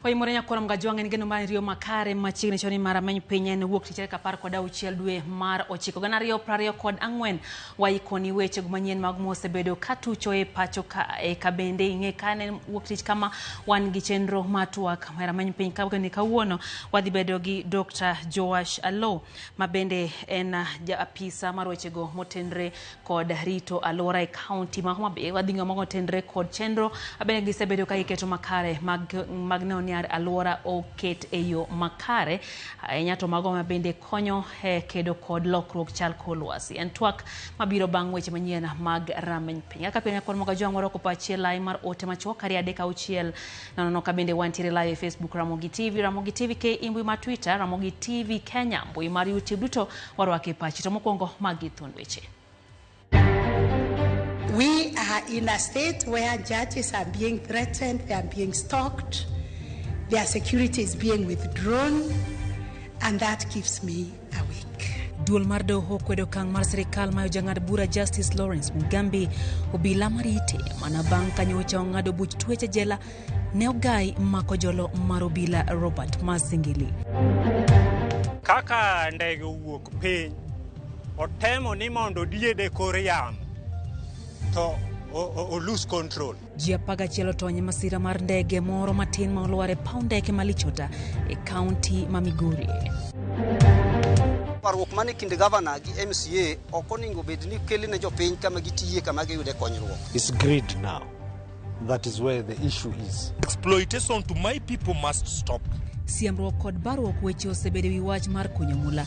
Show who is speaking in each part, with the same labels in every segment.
Speaker 1: Oimore nyakwar Mgajwang' en geno mar riyo makare machiegni choni mar ameny piny en wuok tich tarik 16 dwe mar 9 2024. Waikoni weche manyien mag mosebedo katucho e pacho ka e kabende ing'e kane wuok tich kama wan gi chenro mar twak mar ameny piny ka kawuono wadhi bedo gi Dr. Joash Aloo ma bende en ja apisa mar wechego motenre kod rito alwora e kaunti ma Homa Bay. Wadhi ng'iyo mago motenre kod chenro bende gisebedo ka giketo makare mag neno ni alwora oket e yo makare ahinya to mago ma bende konyo e kedo kod lokruok chal kor lwasi. En twak mabiro bang' weche manyien mag rameny piny. Kaka pile nyakwar Mgajwang' warwako pachi e lai mar ote machuok 236 nono ka bende wantiere live e Facebook Ramogi TV, Ramogi TV KE mbui mar Twitter, Ramogi TV Kenya, mbui mar YouTube duto warwake pachi. To mokwongo magi thuond weche.
Speaker 2: We are in a state where judges are being threatened, they are being stalked, their security is being withdrawn, and that keeps me awake.
Speaker 1: Duol mar doho kwedo okang' mar sirikal mayo jang'ad bura Justice Lawrence Mugambi obila marite mana bang' ka nyocha ong'ado buch twech e jela ne ogai mako jolo mar obila Robert Masingili.
Speaker 3: Kaka ndege owuok piny, otemo ni mondo odiede kor yamo to o lose control.
Speaker 1: Ji 11 otony e masira mar ndege moro matin ma olwar e paw ndeke ma Lichota e kaunti ma Migori.
Speaker 4: Parruok mane kind gavana gi MCA ok onego bed ni kelne jopiny kama gitiye kama giyude konyruok.
Speaker 5: It's greed now. That is where the issue is.
Speaker 6: Exploitation to my people must stop.
Speaker 1: Siemruok kod barruok weche osebedo ewi wach mar kunyo mula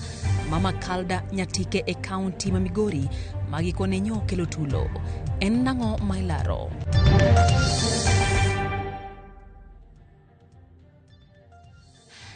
Speaker 1: Mama Kalda Nyatike e kaunti ma Migori ma gikone nyo kelo tulo. En nang'o ma ilaro?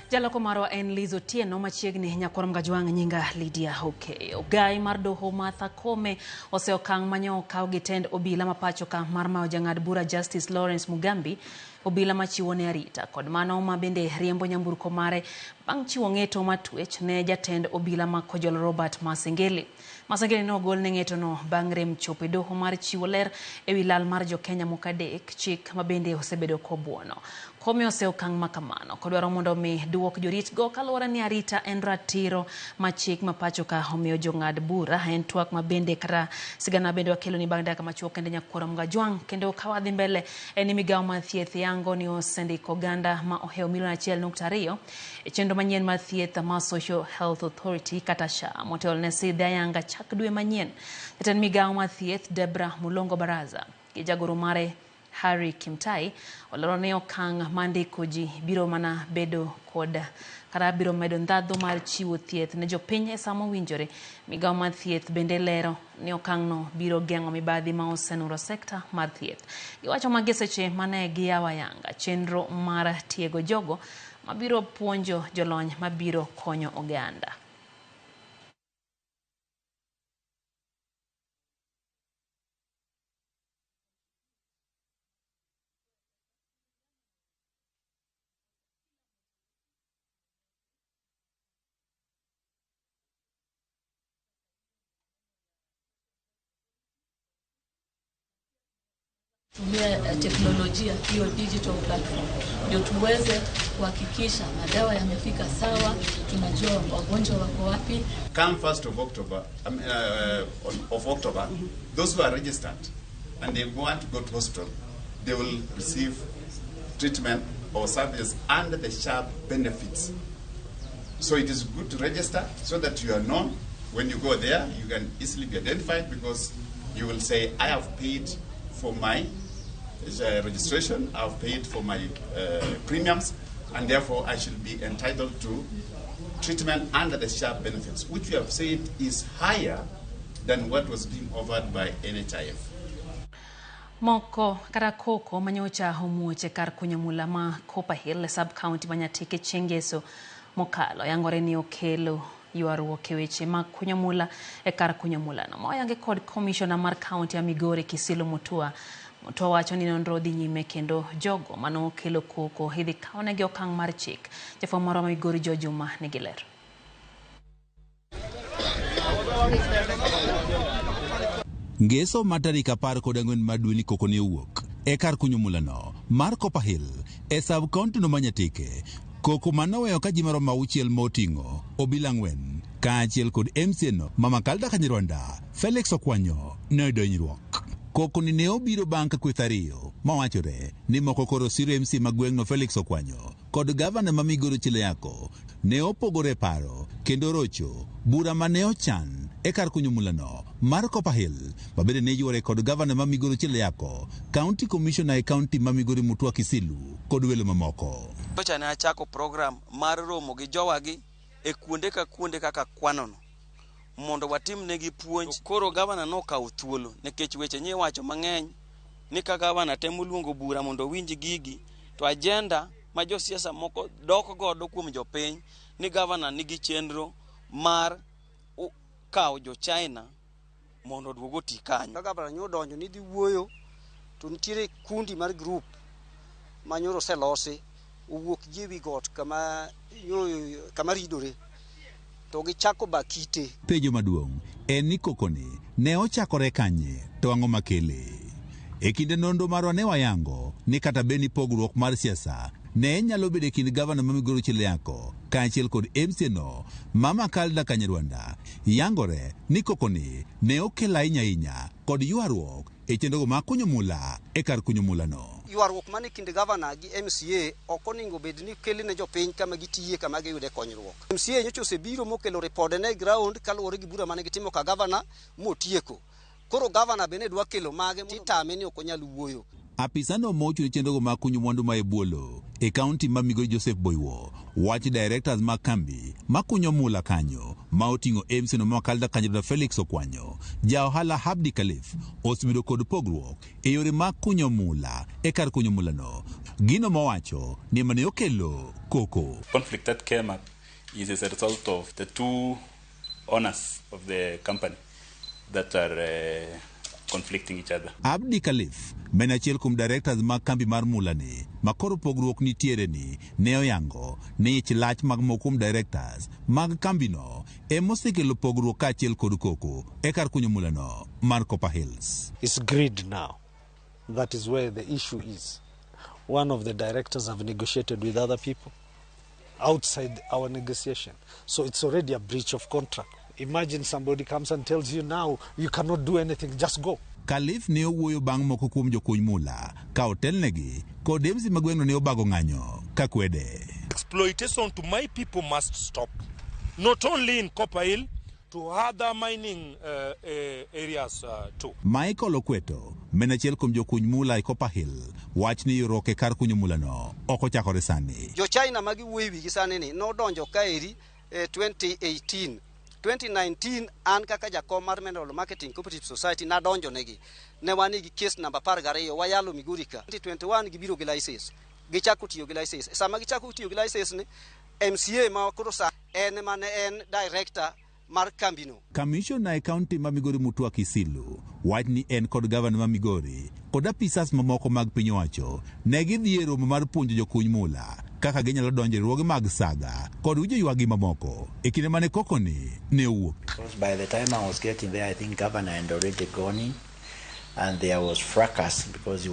Speaker 1: Jaloko marwa en Liz Otieno machiegni nyakwar Mgajwang' nyinga Lydia Okeyo. Gai mar doho Martha Koome oseokang' manyo okaw gi tend obila ma pacho ka mar mayo jang'ad bura Justice Lawrence Mugambi obila machiwo ne arita kod mano ma bende riembo nyamburko mare bang' chiwo ng'eto mar twech ne jatend obila ma Kojolo Robert Masengeli. Masengeli ne ogol ne ng'etono bang' rem chopo e doho mar chiwo ler ewi lal mar jokenya moko adek, chik ma bende osebedo kobuono. Koome oseokang' makamano kodwaro mondo mi duok joritgo kaluwore ni arita en ratiro ma chik ma pacho ka omiyo jong'ad bura. En twak ma bende kata sigana bende wakelo ni bang' dakika machuok kende nyakwar Mgajwang'. Kendo ka wadhi mbele en ni migawo mar thieth yango ni osendiko oganda ma ohewo milion 1.2 e chenro manyien mar thieth mar Social Health Authority kata SHA motelo ne sidhe ayanga chak dwe manyien. Jatend migawo mar thieth Debra Mulongo Baraza gi jagoro mare Harry Kimtai olero ni okang' mar ndiko ji biro mana bedo kod kata biro medo ndhadhu mar chiwo thieth ne jopiny e sama owinjore. Migawo mar thieth bende lero ni okang'no biro geng'o mibadhi ma osenuro sekta mar thieth. Giwacho magi seche mane giyawo ayanga chenro mar tiego jogo mabiro puonjo jolony mabiro konyo oganda.
Speaker 7: Tumia teknolojia hiyo digital platform ndio tuweze kuhakikisha madawa yamefika sawa, tunajua wagonjwa wako wapi.
Speaker 8: Come 1st of October, of October, those who are registered and they want to go to hospital, they will receive treatment or service under the SHA benefits. So it is good to register so that you are known. When you go there, you can easily be identified because you will say, "I have paid for my registration, I have paid for my premiums, and therefore I should be entitled to treatment under the SHA benefits," which we have said is higher than what was being offered by NHIF.
Speaker 1: Moko kata koko manyocha omuoch e kar kunyo mula ma Copper Hill e sub county ma Nyatike chieng' ngeso mokalo yangore ni okelo ywaruok e weche mag kunyo mula e kar kunyo mulano. Ma oyangi kod komishona mar kaunti ya Migori Kisilu Mutua. Mutua wacho ni nonro dhi nyime kendo jogo manokelo koko idhi kawnegi okang' mar chik. Jafwambo marwa ma Migori Joe Juma nigi ler.
Speaker 9: Ngeso mar tarik 14 mar dweni koko ne owuok e kar kunyo mulano. mar Copper Hill e sub county no ma Nyatike. Koko manoweyo ka ji maromo 6 moting'o obila 4 kaachiel kod MCA no Mama Kalda Kanyarwanda Felix Okwanyo ne oyudo hinyruok. Koko ni ne obiro bang' ka kweth 2 mawachore ni moko koro siro MC ma gweng'no Felix Okwanyo kod gavana ma Migori Ochilo Ayacko ne opogore e paro kendo rocho bura mane ochan e kar kunyo mulano mar Copper Hill mabende ne yuore kod gavana ma Migori Ochilo Ayacko, County Commissioner e county ma Migori Mutua Kisilu kod welo mamoko.
Speaker 10: Nyocha ne achako program mar romo gi jowagi e kuonde ka kuonde kaka kwanono mondo watim negi puonj. Koro gavana nokawo thuolo nikech weche nyi wacho mang'eny ni ka gavana temo luongo bura mondo owinj gigi to agenda ma josiasa moko dok godo kuom jopiny ni gavana nigi chenro mar kawo jo China mondo oduog oti kanyo.
Speaker 4: Ka gavana nyo odonjo ni dhi wuoyo to nitiere kundi mar group ma nyoro oselosi owuok gi ewi got kama ridore to gichako ba kite.
Speaker 9: Penjo maduong' en ni kokoni ne ochakore kanye to ang'o makele? E kinde nonro marwa ne wayango ni kata bed ni pogruok mar siasa ne nyalo bedo e kind gavana ma Migori Ochilo Ayacko kaachiel kod MCA no Mama Kalda Kanyarwanda, yangore ni kokoni ne okelo ahinya ahinya kod ywaruok e chenrogo mag kunyo mula e kar kunyo mulano.
Speaker 4: Ywaruok mane kind gavana gi MCA ok onego bed ni kele ne jopiny kama gitiye kama giyude konyruok. MCA nyocha osebiro mokelo ripode ne ground kaluwore gi bura mane gitimo ka gavana motieko. Koro gavana bende dwa kelo mage titame ni ok onyal wuoyo.
Speaker 9: Apisano mochung' ne chenrogo mag kunyo mwandu ma e bwolo e kaunti ma Migori Joseph Boywo wach directors mag kambi makunyo mula kanyo ma oting'o MCA no ma Kalda Kanyarwanda Felix Okwanyo, ja ohala Habdi Khalif osebedo kod pogruok e yore mag kunyo mula e kar kunyo mulano. Gino mowacho ni mane okelo koko.
Speaker 11: Conflict that came up is as a result of the two owners of the company that are conflicting each other.
Speaker 9: Abdi Khalif, mane achiel kuom directors mag kambi mar mula ni, makoro pogruok nitiere ni, ne oyango ni ich lach mag moko kuom directors mag kambino emosekelo pogruok kaachiel kod koko e kar kunyo mulano mar Copper Hills.
Speaker 5: It's greed now. That is where the issue is. One of the directors have negotiated with other people outside our negotiation. So it's already a breach of contract. Imagine somebody comes and tells you now you cannot do anything, just go.
Speaker 9: Khalif ne owuoyo bang' moko kuom jokuny mula ka otelnegi kod MC ma gweng'no ne obago ng'anyo ka kwede.
Speaker 6: Exploitation to my people must stop. Not only in Copper Hill, to other mining areas too.
Speaker 9: Michael Okweto, men achiel kuom jokuny mula e Copper Hill, wach ni ywaruok e kar kunyo mulano ok ochakore sani.
Speaker 4: Jo China ma giwuoyo e wigi sani ni nodonjo kaeri 2018. 2019 an kaka jakom mar Mineral Marketing Cooperative Society nadonjo negi. Ne wan gi case namba 12 wayalo Migori ka. 2021 gibiro gi license. Gichako tiyo gi license. Sama gichako tiyo gi license ni MCA ma koro sa en mane en director mar kambino.
Speaker 9: Commissioner e county ma Migori Mutua Kisilu wach ni en kod gavana ma Migori kod apisas mamoko mag piny owacho ne gidhi e romo mar puonjo jokuny mula kaka ginyalo donjo e riwruoge mag saga kod winjo ywakgi mamoko e kinde mane koko ni ne owuok.
Speaker 12: Because by the time I was getting there, I think governor had already gone in, and there was fracas because he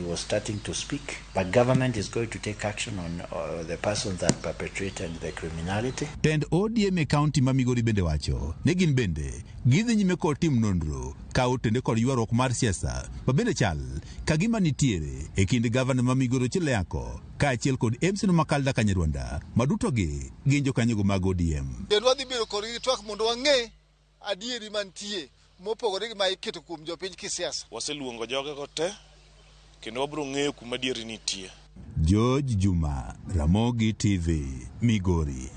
Speaker 12: was starting to speak. But government is going to take action on the person that perpetrated the criminality.
Speaker 9: Tend ODM e county ma Migori bende wacho ne gin bende gidhi nyime kod tim nonro ka otende kod ywaruok mar siasa ma bende chal ka gima nitiere e kind gavana ma Migori Ochilo Ayacko kaachiel kod MC no ma Kalda Kanyarwanda ma duto gi gin jokanyogo mag ODM.
Speaker 13: Kendo wadhi bedo kodgi gi twak mondo wang'e adieri mantie mopogore gi ma iketo kuom jopiny kisiasa.
Speaker 14: Waseluongo jogego te kendo wabiro ng'eyo kuma adieri nitie.
Speaker 9: George Juma, Ramogi TV, Migori.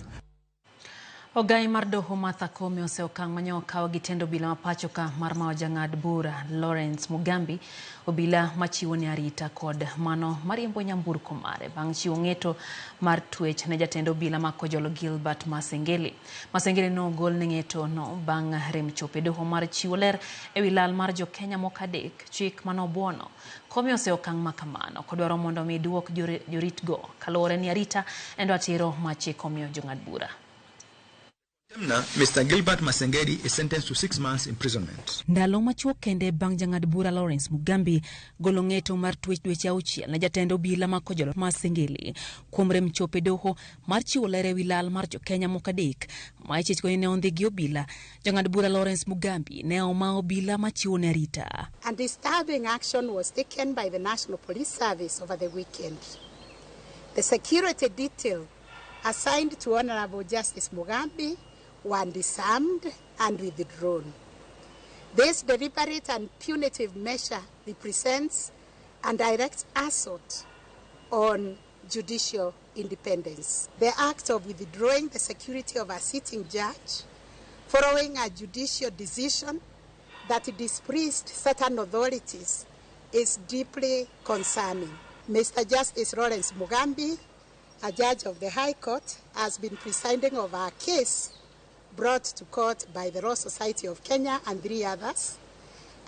Speaker 1: Ogai mar doho Martha Koome oseokang' manyo okaw gi tend obila ma pacho ka mar mawo jang'ad bura Lawrence Mugambi, obila machiwo ne arita kod mano mariembo nyamburko mare bang' chiwo ng'eto mar twech ne jatend obila ma Kojolo Gilbert Masengeli. Masengeli nogol ne ng'eto no bang' rem chopo e doho mar chiwo ler ewi lal mar jokenya moko 3 chik manobuono. Koome oseokang' makamano kodwaro mondo mi duok joritgo kaluwore ni arita en ratiro ma chik omiyo jong'ad bura.
Speaker 15: Mr. Gilbert Masengeli is sentenced to 6 months imprisonment.
Speaker 1: Ndalo machuok kende bang' jang'ad bura Lawrence Mugambi golo ng'eto mar twech dweche 6 ne jatend obila ma Kojolo Masengeli kuom rem chopo e doho mar chiwo ler ewi lal mar jokenya moko 3 ma ichich ni ne ondhi gi obila. Jang'ad bura Lawrence Mugambi ne oma obila machiwo ne arita.
Speaker 2: And disturbing action was taken by the National Police Service over the weekend. The security detail assigned to Honorable Justice Mugambi were disarmed and withdrawn. This deliberate and punitive measure represents a direct assault on judicial independence. The act of withdrawing the security of a sitting judge following a judicial decision that displeased certain authorities is deeply concerning. Mr. Justice Lawrence Mugambi, a judge of the High Court, has been presiding over a case brought to court by the Law Society of Kenya and three others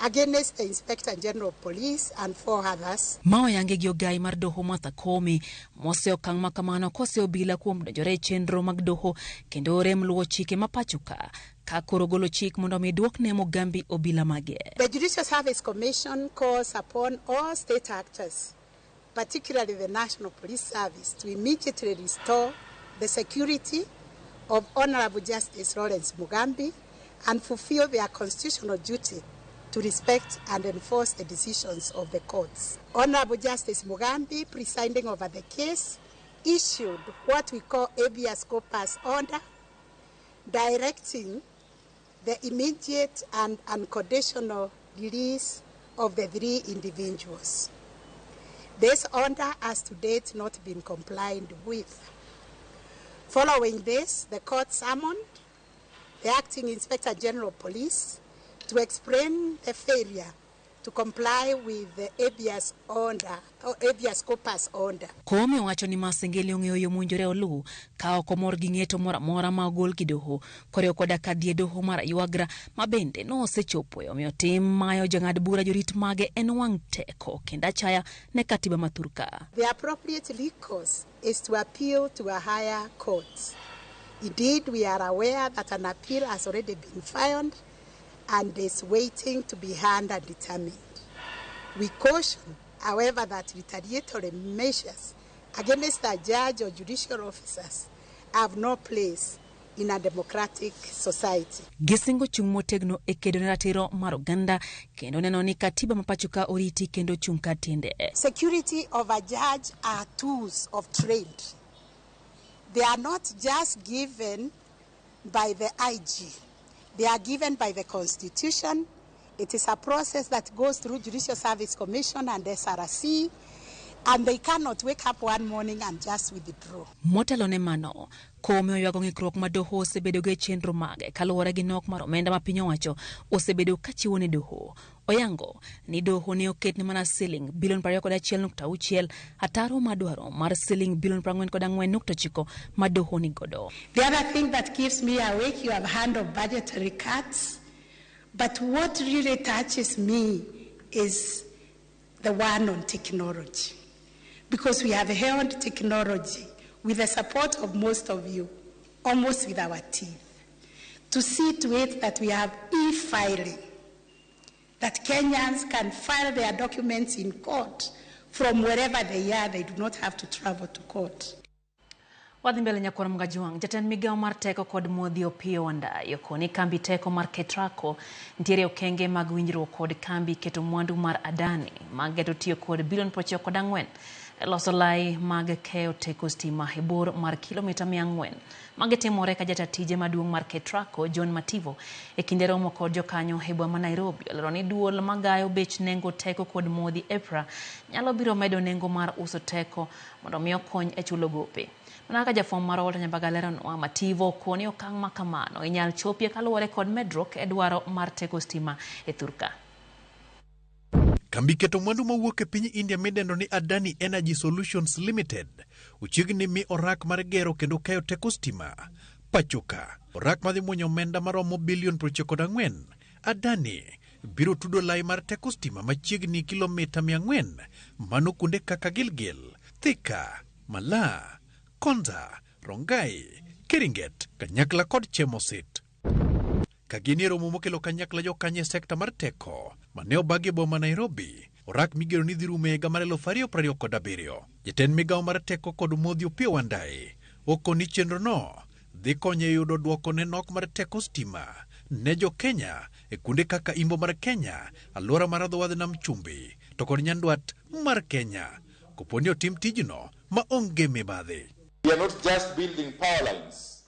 Speaker 2: against the Inspector General of Police and four others.
Speaker 1: Ma oyange gi ogai mar doho Martha Koome mose okang' ma kamano kose obila kuom donjore e chenro mag doho kendo rem luwo chike ma pacho ka ka koro golo chik mondo mi duok ne Mugambi obila mage.
Speaker 2: The Judicial Service Commission calls upon all state actors, particularly the National Police Service, to immediately restore the security of Honorable Justice Lawrence Mugambi and fulfill their constitutional duty to respect and enforce the decisions of the courts. Honorable Justice Mugambi, presiding over the case, issued what we call habeas corpus order, directing the immediate and unconditional release of the three individuals. This order has to date not been complied with. Following this, the court summoned the acting Inspector General of Police to explain the failure to comply with the habeas order, or habeas corpus order.
Speaker 1: Koome wacho ni Masengeli ong'eyo yo mowinjore oluw ka ok omor gi ng'eto moro amora ma ogol gi doho koriwo koda ka dhi e doho mar Aywagra ma bende nosechopoe omiyo tim mayo jang'ad bura jorit mage en wang' teko kendo achaya ne katiba ma thurka.
Speaker 2: The appropriate recourse is to appeal to a higher court. Indeed, we are aware that an appeal has already been filed and is waiting to be heard and determined. We caution, however, that retaliatory measures against a judge or judicial officers have no place in a democratic society.
Speaker 1: Gisingo chung' motegno e kedo ne ratiro mar oganda kendo neno ni katiba ma pacho ka oriti kendo chung' kar tiende.
Speaker 2: Security of a judge are tools of trade. They are not just given by the IG. They are given by the Constitution. It is a process that goes through Judicial Service Commission and SRC, and they cannot wake up one morning and just withdraw.
Speaker 1: Motelo ne mano, Koome oywago ng'ikruok ma doho osebedogo e chenro mage kaluwore gi nok mar omenda ma piny owacho osebedo kachiwo ne doho. Oyango ni doho ne oketne mana siling bilion 21.6 ataro mar dwaro mar siling bilion 44.9 ma doho nigodo.
Speaker 2: The other thing that keeps me awake, you have heard of budgetary cuts, but what really touches me is the one on technology. Because we have held technology with the support of most of you, almost with our teeth, to see to it that we have e-filing, that Kenyans can file their documents in court from wherever they are. They do not have to travel to court.
Speaker 1: Wadhi mbele nyakwar Mgajwang', jatend migawo mar teko kod modhi Opiyo Wandayi okoni kambi teko mar Ketraco nitiere okenge mag winjruok kod kambi keto mwandu mar Adani mag geto tiyo kod bilion 94 e loso lai mag keyo teko stima e bor mar kilomita 400. Magi timore ka jata tije maduong' mar Ketraco John Mativo e kinde romo kod jokanyo e boma ma Nairobi olero ni duol magayo bech nengo teko kod modhi EPRA nyalo biro medo nengo mar uso teko mondo mi okony e chulo gope. Mana kaka jafwambo marwa Walter Nyambaga leronwa, Mativo okoni okang' ma kamano inyal chopie kaluwore kod medruok e dwaro mar teko stima e thurka.
Speaker 16: Kambi keto mwandu mawuok e piny India midendo ni Adani Energy Solutions Limited ochiegni mi orak mar gero kendo keyo teko stima pachoka. Orak madhi muonyo omenda maromo bilion 94. Adani biro tudo lai mar teko stima machiegni kilomita 400 mano kuonde kaka Gilgil, Thika, Malaa, Konza, Rongai, Keringet kanyakla kod Chemosit. Ka gin e romo mokelo kanyakla jokanyo e sekta mar teko mane obagi e boma Nairobi, orak migeno ni dhi rumo e higa mar 2027. Jatend migawo mar teko kod modhi Opiyo Wandayi okoni chenrono dhi konyo e yudo dwoko ne nok mar teko stima ne jo Kenya e kuonde kaka Imbo mar Kenya, alwora mar dho wadh nam chumbi to kod nyandwat mar Kenya kopo ni otim tijno ma onge mibadhi.
Speaker 17: We are not just building power lines.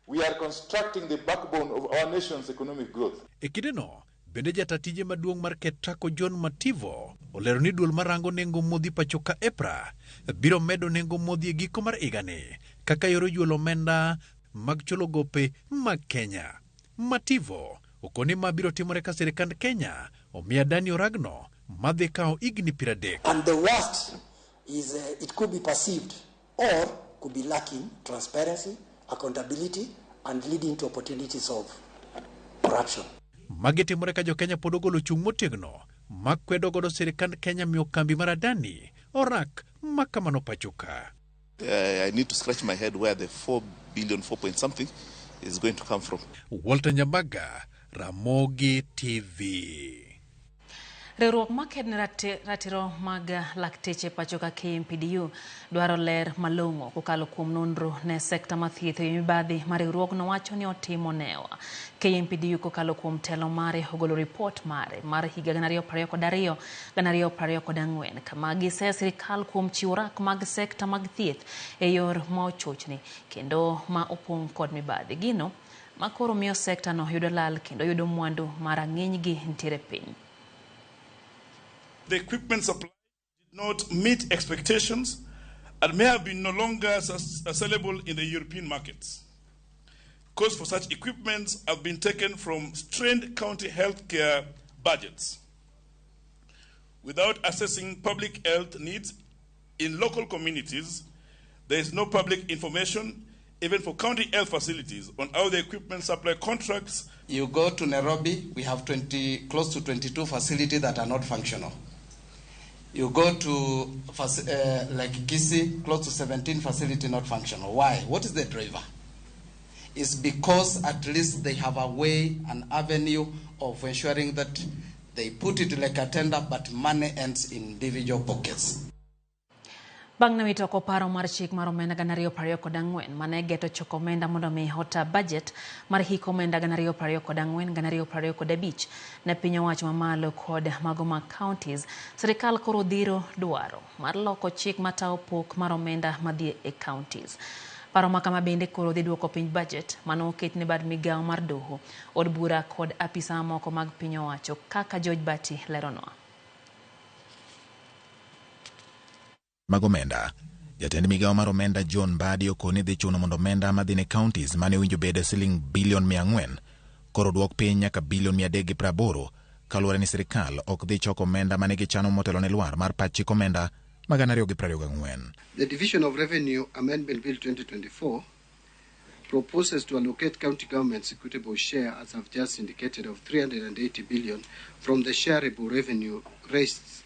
Speaker 17: We are constructing the backbone of our nation's economic growth.
Speaker 16: E kindeno, bende jata tije maduong' mar Ketraco John Mativo olero ni duol marango nengo modhi pacho ka EPRA biro medo nengo modhi e giko mar higani kaka yor yuolo omenda mag chulo gope mag Kenya. Mativo okoni ma biro timore ka sirikand Kenya omiyo Adani oragno madhi kawo higni 30.
Speaker 18: And the worst is it could be perceived or could be lacking transparency, accountability, and leading to opportunities of corruption.
Speaker 16: Magi timore ka jo-Kenya pod ogolo chung' motegno ma kwedo godo sirikand Kenya miyo kambi mar Adani orak ma kamano pacho ka.
Speaker 14: I need to scratch my head where the 4 billion, 4 point something is going to come from.
Speaker 16: Walter Nyambaga, Ramogi TV.
Speaker 1: Riwruok maked ne ratiro mag lakteche pacho ka KMPDU dwaro ler malong'o kokalo kuom nonro ne sekta mar thieth e mibadhi ma riwruogno wacho ni otimo newa. KMPDU kokalo kuom telo mare ogolo ripot mare mar higa 2022 2024 kama giseyo sirikal kuom chiwo rak mag sekta mag thieth e yor ma ochochni kendo ma opong' kod mibadhi. Gino ma koro miyo sekta no yudo lal kendo yudo mwandu ma rang'iny gi nitiere piny.
Speaker 19: The equipment supply did not meet expectations and may have been no longer sellable in the European markets. Costs for such equipment have been taken from strained county healthcare budgets. Without assessing public health needs in local communities, there is no public information, even for county health facilities, on how the equipment supply contracts.
Speaker 20: You go to Nairobi, we have close to 22 facilities that are not functional. You go to like Kisii, close to 17 facilities not functional. Why? What is the driver? It's because at least they have a way, an avenue of ensuring that they put it like a tender, but money ends in individual pockets.
Speaker 1: Bang' ne wito oko paro mar chik mar omenda 2024 mane geto choko omenda mondo mi ota budget mar hik omenda 2024 2025 ne piny owacho mamalo kod mago mag counties, sirikal koro dhiro dwaro mar loko chik matayo pok mar omenda madhi e counties. Paro ma kama bende koro dhi duoko piny budget mane oket ne bad migawo mar doho, od bura kod apisa mamoko mag piny owacho kaka George Bati leronwa.
Speaker 21: Mag omenda. Jatend migawo mar omenda John Mbadi okoni dhi chuno mondo omenda madhi ne counties mane owinjo bed siling bilion 400 koro duok piny nyaka bilion 380 kaluwore ni sirikal ok dhi choko omenda mane gichano motelo ne lwar mar pach chik omenda mag 2024.
Speaker 22: The Division of Revenue Amendment Bill 2024 proposes to allocate county government's equitable share, as I've just indicated, of 380 billion from the shareable revenue raised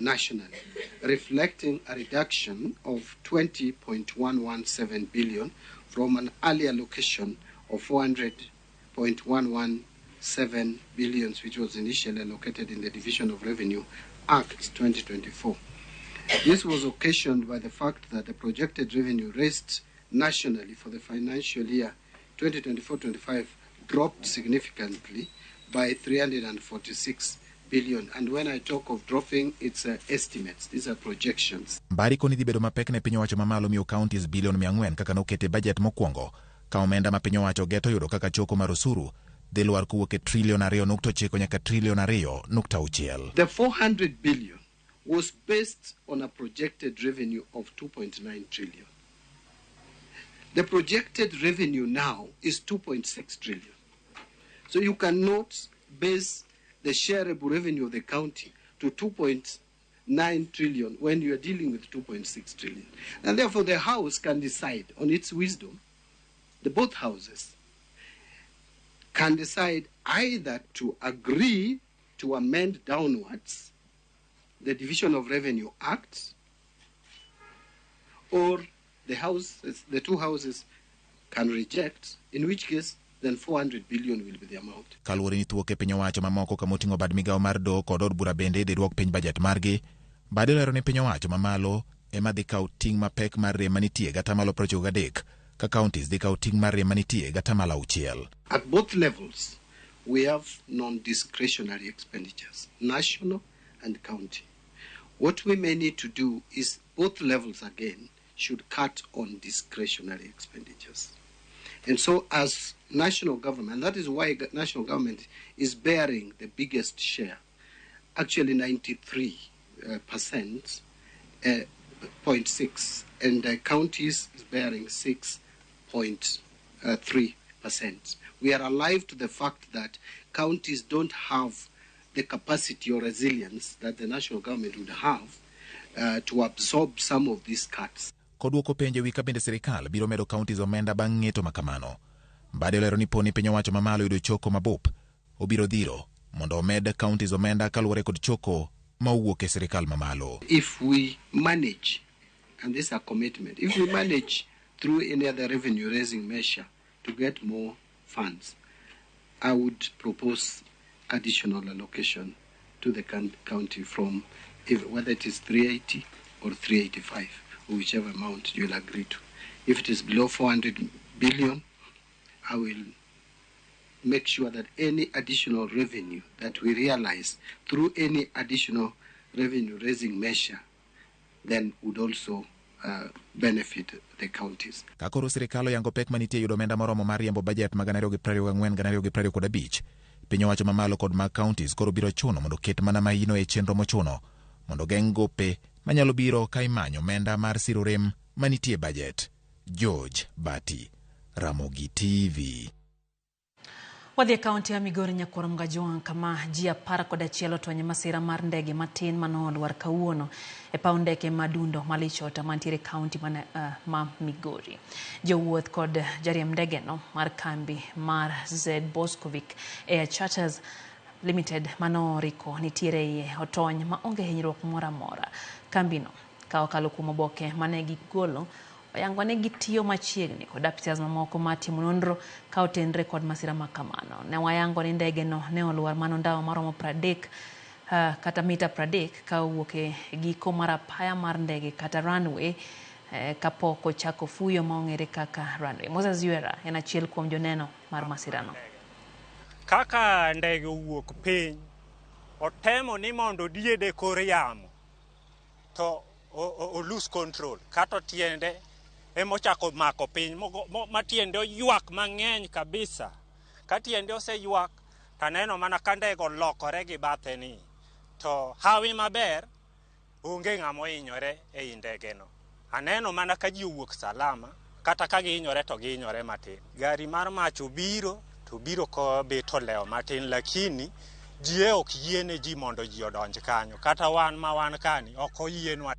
Speaker 22: nationally, reflecting a reduction of 20.117 billion from an earlier allocation of 400.117 billion, which was initially allocated in the Division of Revenue Act 2024. This was occasioned by the fact that the projected revenue raised nationally for the financial year 2024-25 dropped significantly by 346 billion. And when I talk of dropping, it's estimates. These are projections.
Speaker 21: Mbadi koni dhi bedo mapek ne piny owacho mamalo miyo counties bilion 400 kaka nokete budget mokwongo ka omenda ma piny owacho geto yudo kaka choko mar osuru dhi lwar kowuok e trilion 2.9 nyaka trilion 2.6.
Speaker 22: The 400 billion was based on a projected revenue of 2.9 trillion. The projected revenue now is 2.6 trillion. So you cannot base the shareable revenue of the county to 2.9 trillion when you are dealing with 2.6 trillion. And therefore the House can decide on its wisdom, the both houses can decide either to agree to amend downwards the Division of Revenue Act, or the two houses can reject, in which case then 400 billion will be the amount.
Speaker 21: Kaluwore ni thuok e piny owacho mamoko kamoting'o bad migawo mar doho kod od bura bende idhi duok piny bajet margi. Mbadi olero ni piny owacho mamalo ema dhi kawo ting' mapek mar rem manitie gi atamalo 93 ka counties dhi kawo ting' mar rem manitie gi atamalo 6.
Speaker 22: At both levels, we have non-discretionary expenditures, national and county. What we may need to do is both levels again should cut on discretionary expenditures. And so as national government, that is why national government is bearing the biggest share, actually 93%, 0.6, and the counties is bearing 6.3%. We are alive to the fact that counties don't have the capacity or resilience that the national government would have to absorb some of these cuts.
Speaker 21: Koduoko penjo wi kabende sirikal biro medo counties omenda bang' ng'eto makamano. Mbadi olero ni poni piny owacho mamalo yudo choko mabup, obiro dhiro mondo omed counties omenda kaluwore kod choko ma owuok e sirikal mamalo.
Speaker 22: If we manage, and this is a commitment, if we manage through any other revenue raising measure to get more funds, I would propose additional allocation to the county from whether it is 380 or 385, whichever amount you'll agree to. If it is below 400 billion, I will make sure that any additional revenue that we realize through any additional revenue raising measure then would also benefit the counties.
Speaker 21: Ka koro sirikal oyango pek manitie yudo omenda moromo mar riembo bajet mag 2024-2025, piny owacho mamalo kod mag counties koro biro chuno mondo ket mana maino e chenro mochuno mondo geng' gope manyalo biro ka imanyo omenda mar siro rem manitie e bajet. George Bati, Ramogi TV.
Speaker 1: Wadhi e kaunti ya Migori Nyakwar Mgajwang' kama ji 11 otony e masira mar ndege matin manolwar kawuono e paw ndeke ma Dundo Malichota mantiere kaunti ma Migori. Jowuoth kod jariemb ndegeno mar kambi mar Z Boskovic Air Charters Limited manoriko nitiere iye otony ma onge hinyruok moro amora. Kambino ka okalo kuom oboke mane gigolo oyango ni gitiyo machiegni kod apisas mamoko ma timo nonro ka otenre kod masira ma kamano. Ne wayango ni ndege no ne olwar mano ndawa maromo 30 kata mita 30 ka owuok e giko mar apaya mar ndege kata runway kapok ochako fuyo ma ong'ere kaka runway. Moses Ywera en achiel kuom joneno mar masirano.
Speaker 3: Kaka ndege owuok piny, otemo ni mondo odiede kor yamo to o lose control kata tiende emochako mako piny ma tiende oywak mang'eny kabisa. Ka tiende oseywak taneno mana ka ndege olokore gi bathe ni to hawi maber onge ng'ama ohinyore ei ndege no. Aneno mana ka ji owuok salama, kata ka gihinyore to gihinyore matin. Gari mar mach obiro to biro kobet olewo matin, lakini ji e ok yiene ji mondo ji odonj kanyo. Kata wan ma wan kani ok oyienwa.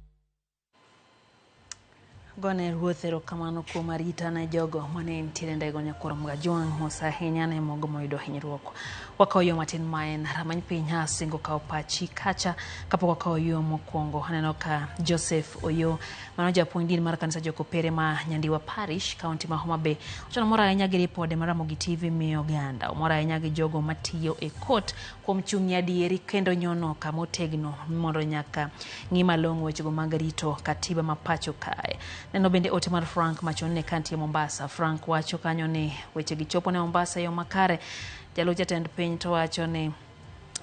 Speaker 1: Gone ruoth erokamano kuom arita ne jogo mane nitiere ndego Nyakwar Mgajwang' mos ahinya ne mogo moyudo hinyruok. Wakawo yo matin ma en ramany piny asingo kawo pachi kacha kapok wakawo yo mokwongo. Aneno ka Joseph Oyo mano japuonj din mar kanisa Jokopere ma Nyandiwa Parish, kaunti ma Homa Bay, ochuno mor ahinya gi ripode mar Ramogi TV miyo oganda. Omor ahinya gi jogo matiyo e kot kuom chung' e adieri kendo nyono kama otegno mondo nyaka ng'i malong'o wechego mag rito katiba ma pacho kae. Neno bende ote mar Frank machon ne kantie Mombasa. Frank wacho kanyo ni weche gi chopo ne Mombasa e yo makare. Jalup jatend piny to wacho ni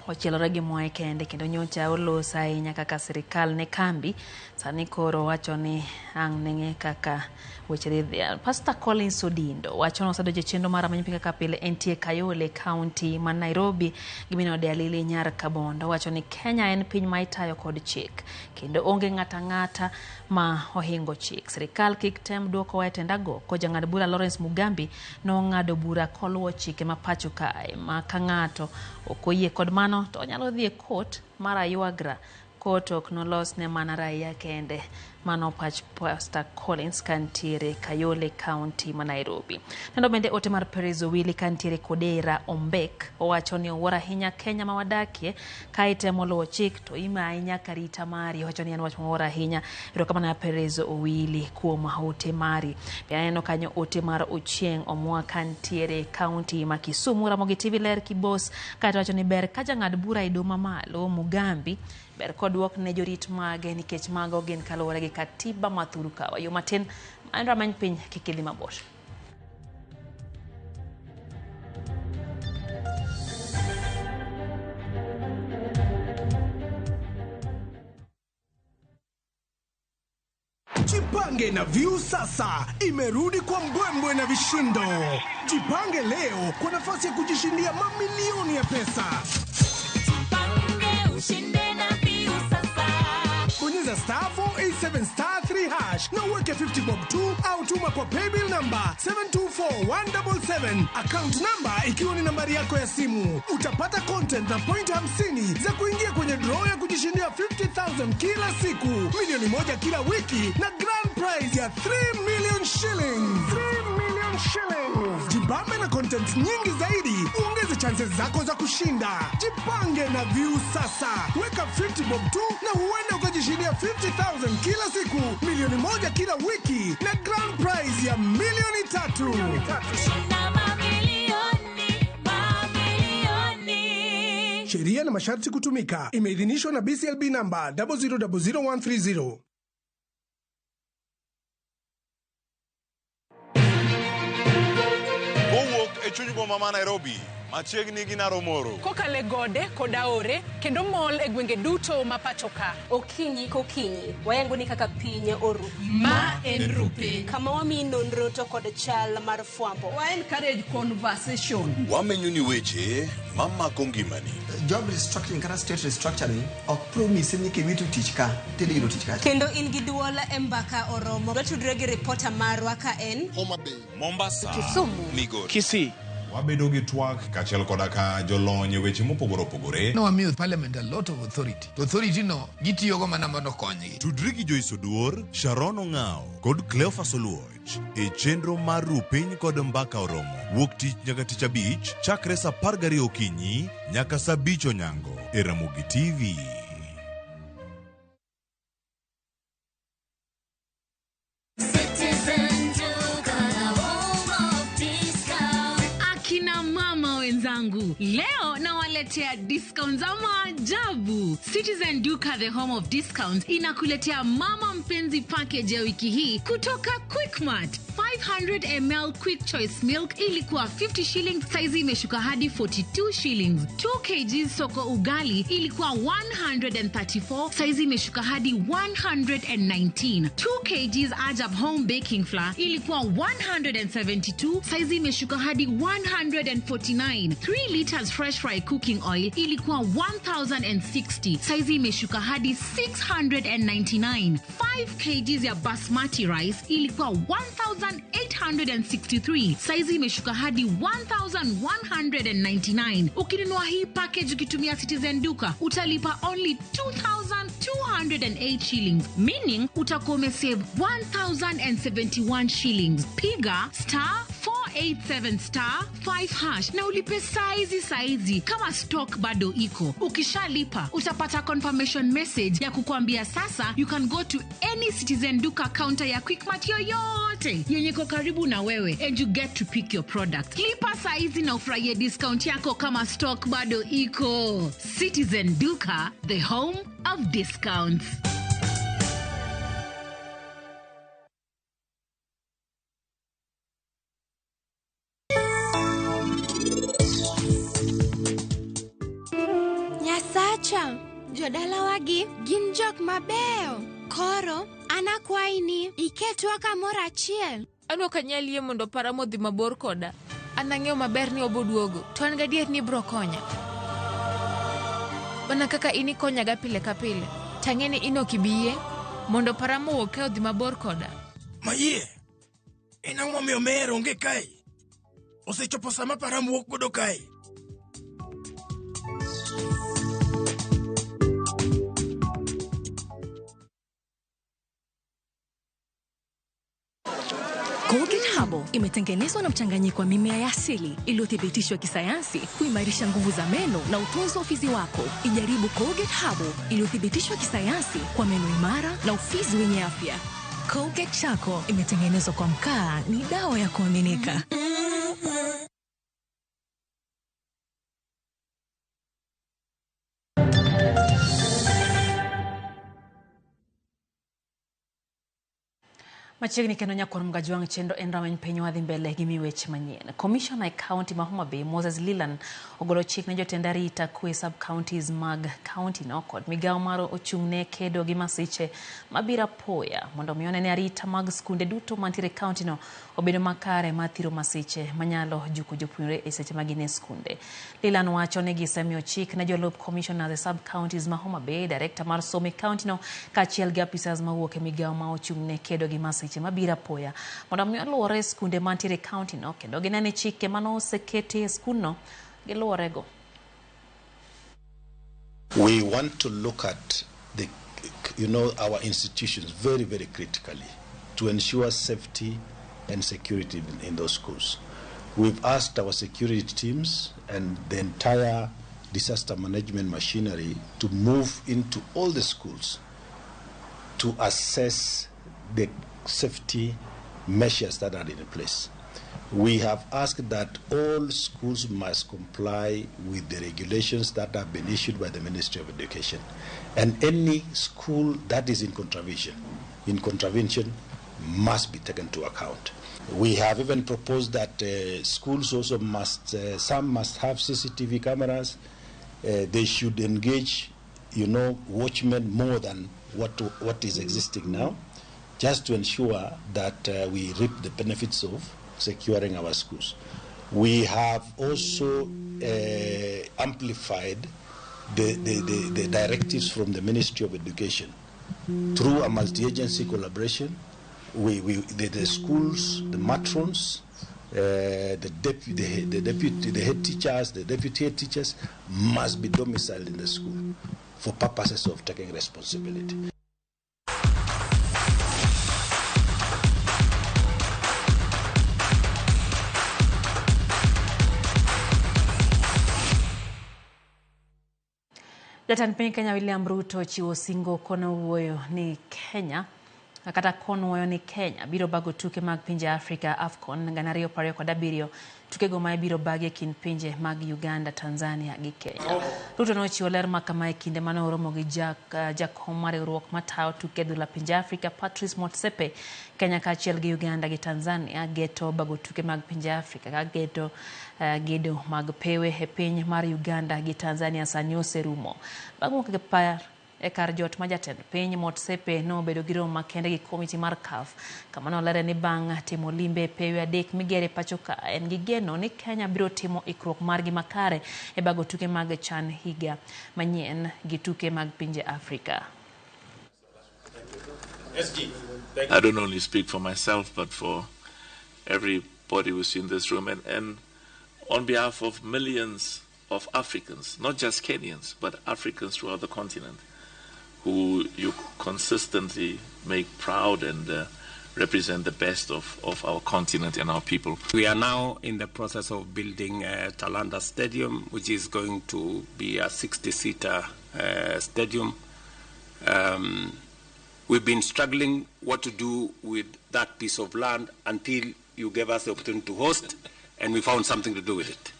Speaker 1: ochielore gi mwae kende kendo nyocha oloso ahinya kaka sirikal ne kambi. Sani koro wacho ni ang' neng'e kaka weche dhi dhi. Pastor Collins Odindo wacho ni osedonjo e chenro mar Rameny Piny kaka pile entie Kayole County ma Nairobi gi min ode Alili Nyar Kabondo. Wacho ni Kenya en piny ma itayo kod chik kendo onge ng'ata ang'ata ma ohingo chik. Sirikal kik tem duokowa e tend agoko. Jang'ad bura Lawrence Mugambi nong'ado bura koluwo chike ma pacho kae ma ka ng'ato ok oyie kod mano to onyalo dhi e kot mar aywagra. Kot ok nolos ne mana raia kende Mano pach Pastor Collins kantiere Kayole, County ma Nairobi. Nendo bende ote mar Perez Owili kantiere Kodera Ombek owacho ni owuoro ahinya Kenya ma wadakie ka itemo luwo chik to imayi nyaka arita mari. Owacho ni en wach mowuoro ahinya. Erokamano Perez Owili kuom ote mari. Be aneno kanyo ote mar Ochieng' Omwa kantiere County ma Kisumu. Ramogi TV ler kibos kaeto wacho ni ber ka jang'ad bura e doho mamalo Mugambi ber koduok ne jorit mage nikech mago gin kaluwore gi katiba ma thuru kawa. Yo matin en rameny piny kik idhi mabor.
Speaker 7: Jipange na View sasa imerudi kwa mbwembwe na vishindo. Jipange leo kwa nafasi ya kujishindia mamilioni ya pesa.
Speaker 8: Jipange ushinde na View sasa.
Speaker 7: Bonyeza star 487 star 3 hash na uweke 50 bob tu au tuma kwa paybill number 724177, account number ikiwa ni nambari yako ya simu. Utapata content na point 50 za kuingia kwenye draw ya kujishindia 50,000 kila siku, milioni 1 kila wiki na grand prize ya 3 million shillings. 3 million shillings. Jibambe na content nyingi zaidi, uongeze chances zako za kushinda. Jipange na View sasa. Weka 50 bob tu na huenda ukajishindia 50,000 kila siku, milioni 1 kila wiki na grand prize ya milioni 3.
Speaker 8: Shinda mamilioni, mamilioni.
Speaker 7: Sheria na masharti kutumika. Imeidhinishwa na BCLB namba 0000130.
Speaker 23: Kowuok e chuny boma ma Nairobi, machiegni gi Naromoro.
Speaker 24: Kokale gode kod aore kendo mol e gwenge duto ma pacho ka.
Speaker 25: Okinyi kokinyi, wayango ni kaka piny oru.
Speaker 24: Ma en Rupiny.
Speaker 25: Kama wamiyi nonro to kod chal mar fwambo.
Speaker 26: Wa encourage conversation.
Speaker 23: Wamenyo ni weche mamako ngimani.
Speaker 27: Job restructuring kata state restructuring ok promise ni kiwito tich ka tidhi yudo tich kacha.
Speaker 25: Kendo in gi duol e mbaka oromo. Watudre gi ripota marwa ka en
Speaker 23: Homa Bay, Mombasa,
Speaker 25: Kisumu,
Speaker 23: Migori,
Speaker 28: Kisii.
Speaker 23: Wabedo gi twak kaachiel koda ka jolony e weche mopogore opogore.
Speaker 29: Nowamiyo parliament a lot of authority. To authority no gitiyogo mana mondo okonygi.
Speaker 23: Tudri gi Joyce Oduor, Sharon Ong'ao kod Cleophas Oluoch e chenro mar Rupiny kod Mbaka Oromo wuok tich nyaka tich abich chakre saa 12 okinyi nyaka saa 5 onyango e Ramogi TV.
Speaker 30: Akina mama wenzangu, leo nawaletea discount za maajabu. Citizen Duka, the home of discounts, inakuletea mama mpenzi package ya wiki hii kutoka Quickmart. 500 ml Quick Choice Milk ilikuwa 50 shillings, saizi imeshuka hadi 42 shillings. 2 kg soko ugali ilikuwa 134, saizi imeshuka hadi 119. 2 kg Ajab Home Baking Flour ilikuwa 172, saizi imeshuka hadi 149. 3 liters fresh fry cooking oil ilikuwa 1060, saizi imeshuka hadi 699. 5 kg ya basmati rice ilikuwa 1863, saizi imeshuka hadi 1199. Ukinunua hii package ukitumia Citizen Duka utalipa only 2208 shillings, meaning utakuwa umesave 1071 shillings. Piga star 487 star 5 hash na ulipe saizi saizi kama stock bado iko. Ukishalipa utapata confirmation message ya kukuambia sasa you can go to any Citizen Duka counter ya Quickmart yoyote yenye iko karibu na wewe and you get to pick your product. Lipa saizi na ufurahie discount yako kama stock bado iko. Citizen Duka, the home of discounts.
Speaker 31: Nyasacha, jodalawagi gin jok mabeyo. Koro, an akwayi ni iketwa kamoro achiel.
Speaker 32: An ok anyal yie mondo para modhi mabor koda. An ang'eyo maber ni oboduogo, to an gadier ni ibiro konya. Mana kaka in ikonyaga pile ka pile, tang'e ni in ok ibi yie mondo para mowuok ka odhi mabor koda.
Speaker 33: Mayie, en ang'o momiyo Meher onge kae? Osechopo sama Param wuok godo kae.
Speaker 2: Herbal imetengenezwa na mchanganyiko wa mimea ya asili iliyothibitishwa kisayansi kuimarisha nguvu za meno na utunzi wa ufizi wako. Ijaribu Colgate Herbal iliyothibitishwa kisayansi kwa meno imara na ufizi wenye afya. Colgate Charcoal imetengenezwa kwa mkaa, ni dawa ya kuaminika.
Speaker 1: Machiegni kendo nyakwar Mgajwang' chenro en rameny piny wadhi mbele gi mi weche manyien. Commissioner e county ma Homa Bay Moses Leland ogolo chik ne jotend arita kwe sub counties mag county no kod migawo mar ochung' ne kedo gi masiche mabiro apoya mondo mi one ni arita mag skunde duto mantiere e county no obedo makare mar thiro masiche manyalo juko jopuonjre e seche ma gin e skunde. Leland wacho ni gisemiyo chik ne jolup commissioners e sub counties ma Homa Bay, director mar somo e county no kaachiel gi apisas mawuok e migawo ma ochung' ne kedo gi masiche mabiro apoya mondo mi oluwore skunde mantiere e county no kendo gine ni chike mane oseketi e skundno giluworego.
Speaker 4: We want to look at the, our institutions very, very critically to ensure safety and security in those schools. We've asked our security teams and the entire disaster management machinery to move into all the schools to assess the safety measures that are in place. We have asked that all schools must comply with the regulations that have been issued by the Ministry of Education. And any school that is in contravention must be taken to account. We have even proposed that schools also must, some must have CCTV cameras. They should engage, watchmen more than what is existing now, just to ensure that we reap the benefits of securing our schools. We have also amplified the directives from the Ministry of Education through a multi-agency collaboration. The schools, the matrons, the deputy, the head teachers, the deputy head teachers must be domiciled in the school for purposes of taking responsibility.
Speaker 1: Jatend piny Kenya William Ruto ochiwo singo konowuoyo ni Kenya kata konuoyo ni Kenya biro bago tuke mag pinje Afrika AFCON 2027 tukego ma ibiro bagi e kind pinje mag Uganda, Tanzania gi Kenya. Ruto nochiwo ler ma kama e kinde mane oromo gi jakom mar riwruok matayo tuke adhula pinje Afrika Patrice Motsepe. Kenya kaachiel gi Uganda gi Tanzania geto bago tuke mag pinje Afrika ka geto gedo mag pewe e piny mar Uganda gi Tanzania sani oserumo. Bang' wuok e par e kar jot ma jatend piny Motsepe nobedo gi romo makende gi komiti mar CAF kama nolere ni bang' timo limbe e pewe adek migere pacho ka en gi geno ni Kenya biro timo ikruok margi makare e bago tuke mag chan higa manyien gi tuke mag pinje Afrika.
Speaker 14: I don't only speak for myself but for everybody who's in this room and on behalf of millions of Africans, not just Kenyans, but Africans throughout the continent, who you consistently make proud and represent the best of our continent and our people.
Speaker 5: We are now in the process of building Talanta Stadium, which is going to be a 60-seater stadium. We've been struggling what to do with that piece of land until you gave us the opportunity to host, and we found something to do with it.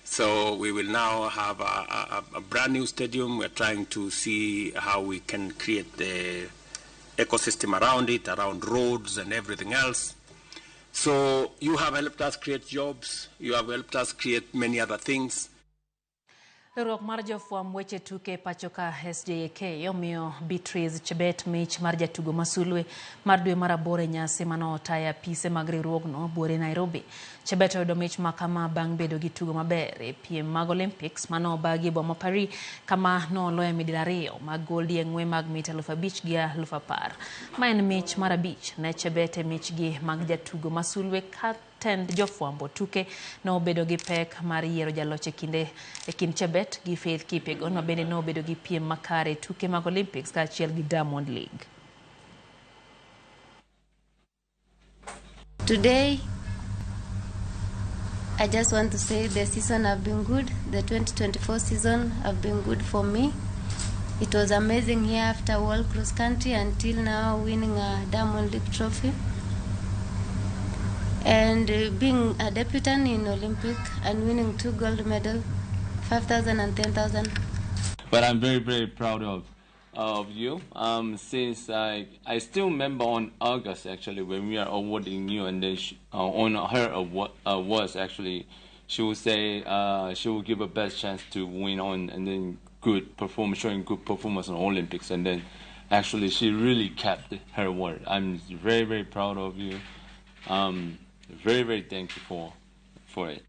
Speaker 5: So we will now have a brand new stadium. We're trying to see how we can create the ecosystem around it, around roads and everything else. So you have helped us create jobs. You have helped us create many other things.
Speaker 1: Riwruok mar jofwamb weche tuke pacho ka SJK omiyo Beatrice Chebet mich mar jatugo masulwe mar dwe mar aboro e nyasi mane otayo apise mag riwruogno buore Nairobi. Chebet oyudo mich ma kama bang' bedo gi tugo maber e piem mag Olympics mane obagi e boma Paris kama noloyo midila ariyo mag goldi e ng'we mag mita 5,000 gi 10,000. Ma en mich mar abich ne Chebet e michgi mag jatugo masulwe ka tend jofwambo tuke nobedo gi pek mar yiero jaloch e kind Chebet gi Faith Kipyegon ma bende nobedo gi piem makare e tuke mag Olympics kaachiel gi Diamond League.
Speaker 6: Today, I just want to say the season have been good. The 2024 season have been good for me. It was amazing here after World Cross Country until now winning a Diamond League trophy. And being a debutant in Olympic and winning 2 gold medals, 5,000 and 10,000.
Speaker 9: But I'm very, very proud of you. Since I still remember on August actually when we are awarding you, and then she, on her award awards actually, she will say she will give a best chance to win on and then good perform, showing good performance on Olympics, and then actually she really kept her word. I'm very, very proud of you. Very, very thankful for it.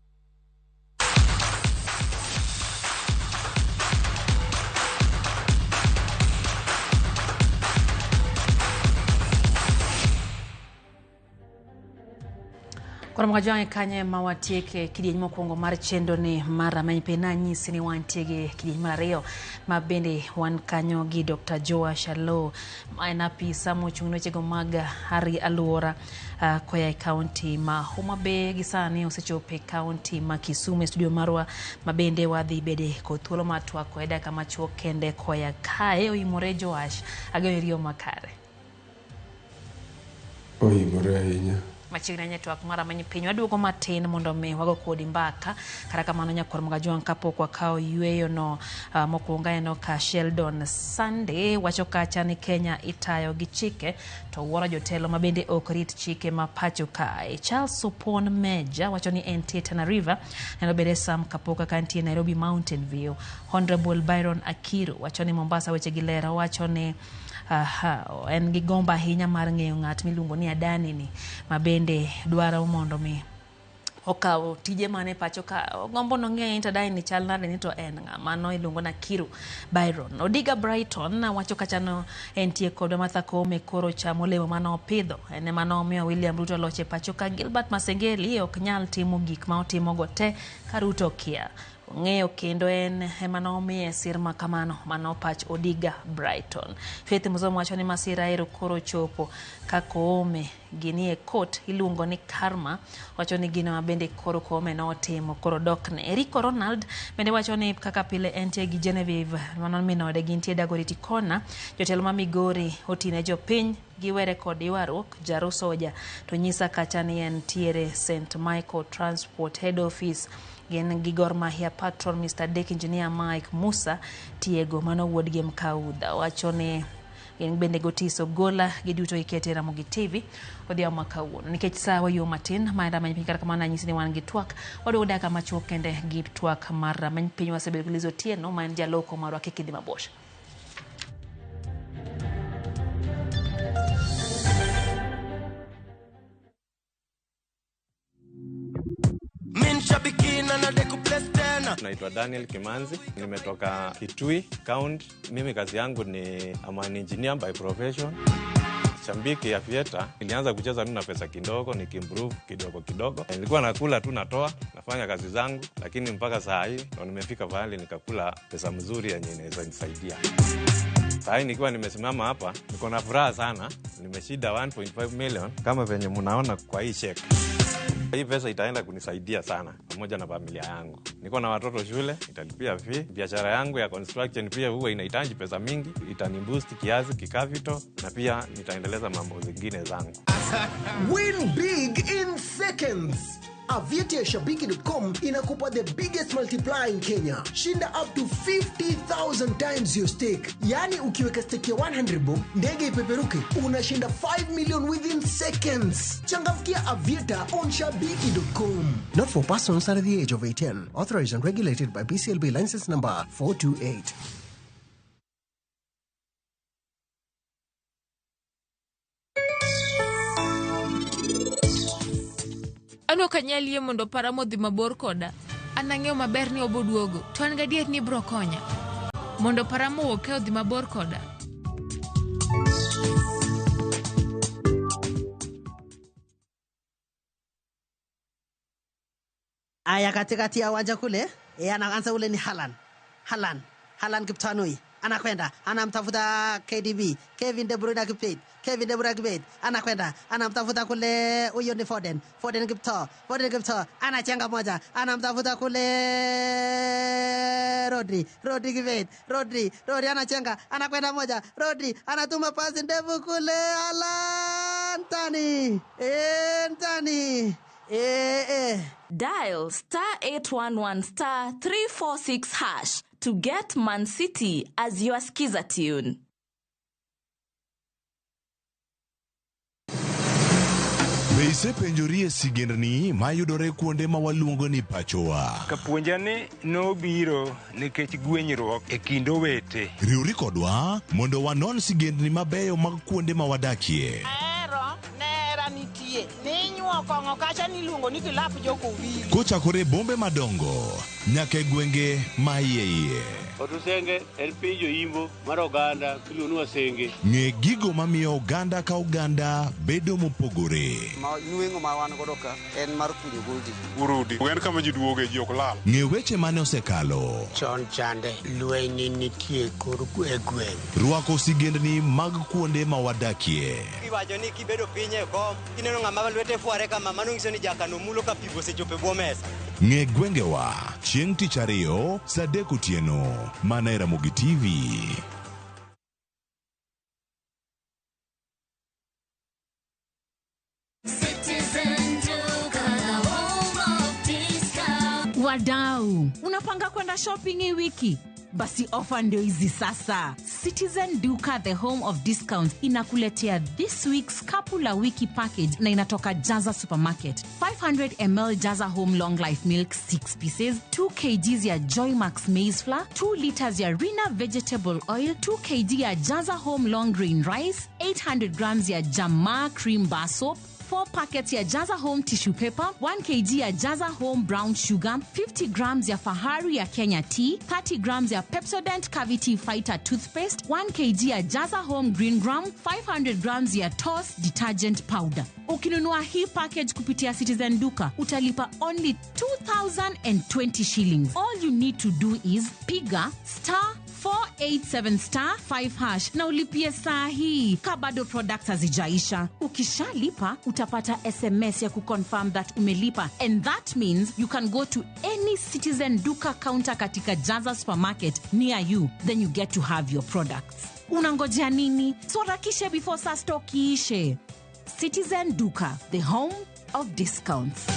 Speaker 1: Koro mga kanye ma watieke kidieny mokwongo mar chenro ni mar rameny piny nanyisi ni wantie gi kidieny mar ariyo ma bende wan kanyo gi Dr. Joash Aloo ma en apisa mochung' ne wechego mag aluora koya e kaunti ma Homa Bay gi sani osechopo e kaunti ma Kisumu e studio marwa ma bende wadhi bede kod thuolo mar twak kode dakika machuok kende koya kae. Oimore Joash, ageno riyo makare.
Speaker 10: Oimore ahinya.
Speaker 1: Machiegni ahinya twak mar rameny piny waduogo matin mondo mi wago kodi mbaka. Kata kamano nyakwar Mgajwang' kapok wakawo yueyo no mokwongo aneno ka Sheldon Sunday wacho kacha ni Kenya itayo gi chike to wuoro jotelo ma bende ok rit chike ma pacho kae. Charles Opon Meja wacho ni entie Tana River neno bende Sam Kapoka ka nitie Nairobi Mountain View. Honorable Byron Akiru wacho ni Mombasa weche gi ler, wacho ni en gi gombo ahinya mar ng'eyo ng'at miluongo ni Adani ni ma bende dwaro mondo mi okaw tije mane pacho ka. Gombo no ng'eyo ni Adani ni chal nade ni to en ng'a, mano iluongo na Kiru Byron. Odiga Brighton wacho kacha no entie kodwa Martha Koome koro chamo olemo mane opidho, en ema nomiyo William Ruto loch e pacho ka. Gilbert Masengeli ok nyal timo gik ma otimogo te ka Ruto kia ong'eyo kendo en ema nomiye sir ma kamano, mano pach Odiga Brighton. Faith Muzomo wacho ni masira ero koro chopo ka Koome gini e court iluongo ni karma, wacho ni gino ma bende koro Koome notimo koro dokne. Eriko Ronald bende wacho ni kaka pile entie gi Genevieve mano minode gintie Dagoretti Corner, jotelo ma Migori otine jopiny giwere kod ywaruok. Jaro Soja to nyisa kacha ni entiere St Michael Transport Head Office gin gi Gor Mahia patron Mr. Dek Engineer Mike Musa Tiego mano wuod gi Mkaudha wacho ni gin bende gotiso gola giduto ikete Ramogi TV odhiambo ma kawuono. Nikech sa wayo matin ma rameny piny, kata kamano anyisi ni wan gi twak waduogo dakika machuok kende gi twak mar rameny piny. Wasebedo gi Liz Otieno ma en jaloko marwa kik idhi mabor.
Speaker 11: Naitwa Daniel Kimanzi, nimetoka Kitui County. Mimi kazi yangu ni I'm an engineer by profession. Shambiki ya Aviator, nilianza kucheza tu na pesa kidogo, nikiimprove kidogo kidogo. Nilikuwa nakula tu natoa, nafanya kazi zangu, lakini mpaka saa hii ndo nimefika pahali nikakula pesa mzuri yenye inaweza nisaidia. Saa hii nikiwa nimesimama hapa, niko na furaha sana, nimeshinda 1.5 million kama venye mnaona kwa hii check. Hii pesa itaenda kunisaidia sana pamoja na familia yangu. Niko na watoto shule, italipia fee. Biashara yangu ya construction pia huwa inahitaji pesa mingi, itaniboost kiasi kikapital na pia nitaendeleza mambo zingine zangu.
Speaker 7: Win big in seconds. AviatorShabiki.com inakupa the biggest multiplier in Kenya. Shinda up to 50,000 times your stake. Yani ukiweka stake ya 100 bob, ndege ipeperuke, unashinda 5 million within seconds. Changamkia Aviator on Shabiki.com. Not for persons under the age of 18. Authorized and regulated by BCLB license number 428.
Speaker 32: An ok anyal yie mondo para modhi mabor koda. An ang'eyo maber ni oboduogo, to an gadier ni ibiro konya. Mondo para mowuok kae odhi mabor koda.
Speaker 12: Aya, katikati ya uwanja kule, anaanza ule ni Haaland. Haaland Kiptanui. Anakwenda, anamtafuta KDB. Kevin De Bruyne akipita. Kevin De Bruyne Kibet anakwenda, anamtafuta kule, huyo ni Foden. Foden Kiptoo, Foden Kiptoo anachenga moja, anamtafuta kule Rodri, Rodri Kibet, Rodri, Rodri anachenga, anakwenda moja, Rodri anatuma pasi ndefu kule Haaland, ndani, ndani.
Speaker 3: Dial star 811 star 346 hash to get Man City as your skiza tune.
Speaker 23: Be isepenjori e sigendni mayudore kuonde ma waluongo ni pachowa?
Speaker 8: Kapuonja ni nobiro nikech gwenyruok e kind owete.
Speaker 23: Riwri kodwa mondo wanon sigendni mabeyo mag kuonde ma wadakie.
Speaker 10: Ahero nera nitie ninyuo kong'o kacha niluongo ni kilap jokowili.
Speaker 23: Kochakore e bombe madongo nyaka e gwenge ma iye iye.
Speaker 13: Otusenge en piny joimbo mar oganda miluongo ni Wasenge.
Speaker 23: Ng'e gigo mamiyo oganda ka oganda bedo mopogore.
Speaker 15: Ma nweng'o ma wan godo ka en mar kunyo goldi.
Speaker 16: Urudi. En kama ji duoge ji ok lal.
Speaker 23: Ng'e weche mane osekalo.
Speaker 17: Chon chande lweny nitie kor e gweng'.
Speaker 23: Rwako sigendni mag kuonde ma wadakie.
Speaker 18: Iwacho ni kibedo piny e kom, kineno ng'ama lwete fware kama, mano nyiso ni jakano mulo ka pi osechopo e bwo mesa.
Speaker 23: Ng'e gwengewa chieng' tich ariyo saa 3 otieno mana e Ramogi TV.
Speaker 30: Wadau, unapanga kwenda shopping hii wiki? Basi ofa ndio hizi sasa. Citizen Duka, the home of discounts, inakuletea this week's kapu la wiki package na inatoka Jaza Supermarket. 500 ml Jaza Home Long Life Milk 6 pieces, 2 kgs ya Joymax Maize Flour, 2 liters ya Rina Vegetable Oil, 2 kg ya Jaza Home Long Grain Rice, 800 grams ya Jamaa Cream Bar Soap, 4 packets ya Jaza Home Tissue Paper, 1 kg ya Jaza Home Brown Sugar, 50 grams ya Fahari ya Kenya Tea, 30 grams ya Pepsodent Cavity Fighter Toothpaste, 1 kg ya Jaza Home Green Gram, 500 grams ya Toss Detergent Powder. Ukinunua hii package kupitia Citizen Duka, utalipa only 2,020 shillings. All you need to do is piga star 487 star 5 hash na ulipie saa hii kabado products hazijaisha. Ukishalipa utapata SMS ya kuconfirm that umelipa, and that means you can go to any Citizen Duka counter katika Jaza Supermarket near you, then you get to have your products. Unangojea nini? Sorakishe before saa stock iishe. Citizen Duka, the home of discounts.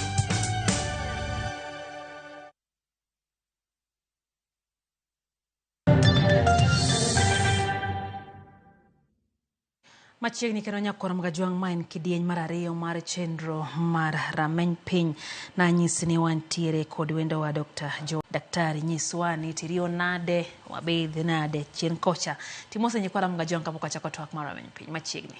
Speaker 1: Machiegni kendo nyakwar Mgajwang' ma en kidieny mar ariyo mar chenro mar rameny piny nanyisi ni wantiere kod wendowa Dr. Jo Daktari nyiswa ni tiriyo nade wabedh nade chien kocha timose nyikwara Mgajwang' kapok wachako twak mar rameny piny machiegni.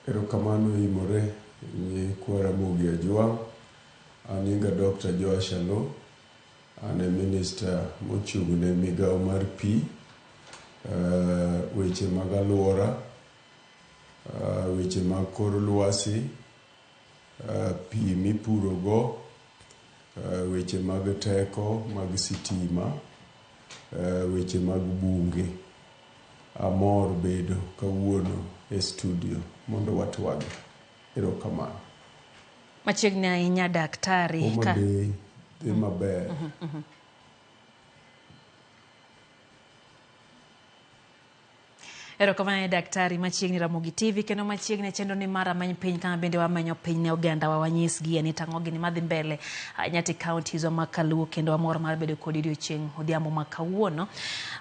Speaker 19: Erokamano imore nyikwa Ramogi Ajwang'. An nyinga Dr. Joash Aloo. An e minista mochung' ne migawo mar pi, weche mag alwora, weche mag kor lwasi, pi mipurogo, weche mag teko mag sitima, weche mag bunge. Amor bedo kawuono e studio mondo watwag. Erokamano.
Speaker 1: Machiegni ahinya daktari.
Speaker 19: Homa Bay dhi maber.
Speaker 1: Erokamano daktari. Machiegni Ramogi TV kendo machiegni chenro ni mar rameny piny kama bende wamenyo piny ne oganda wa wanyisgi ni tang'o gini madhi mbele ahinya te counties wa makaluo kendo wamor mar bedo kod odiochieng' odhiambo ma kawuono.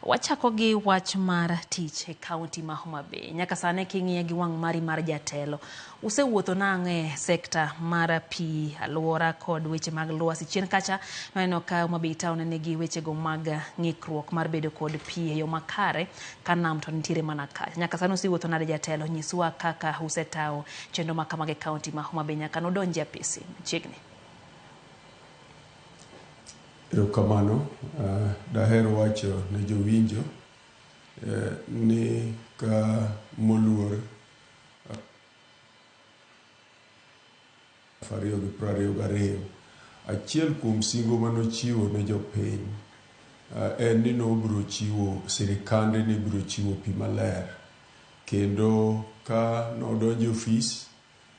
Speaker 1: Wachako gi wach mar tich e county ma Homa Bay. Nyaka sani king'iye gi wang' mari mar jatelo, usewuotho nang'o e sekta mar pi, alwora kod weche mag lwasi? Chien kacha waneno ka Homa Bay town nigi wechego mag ng'ikruok mar bedo kod pi e yo makare ka nam to nitiere mana kacha. Nyaka sani usewuotho nade jatelo? Nyiswa kaka usetawo chenro ma kamago e county ma Homa Bay nyaka nodonji e apisi machiegni.
Speaker 19: Erokamano. Daher wacho ne jowinjo ni ka moluor 2022, achiel kuom singo manochiwo ne jopiny en ni nobiro chiwo, sirikande ne biro chiwo pi maler Kendo ka nodonjo e ofis,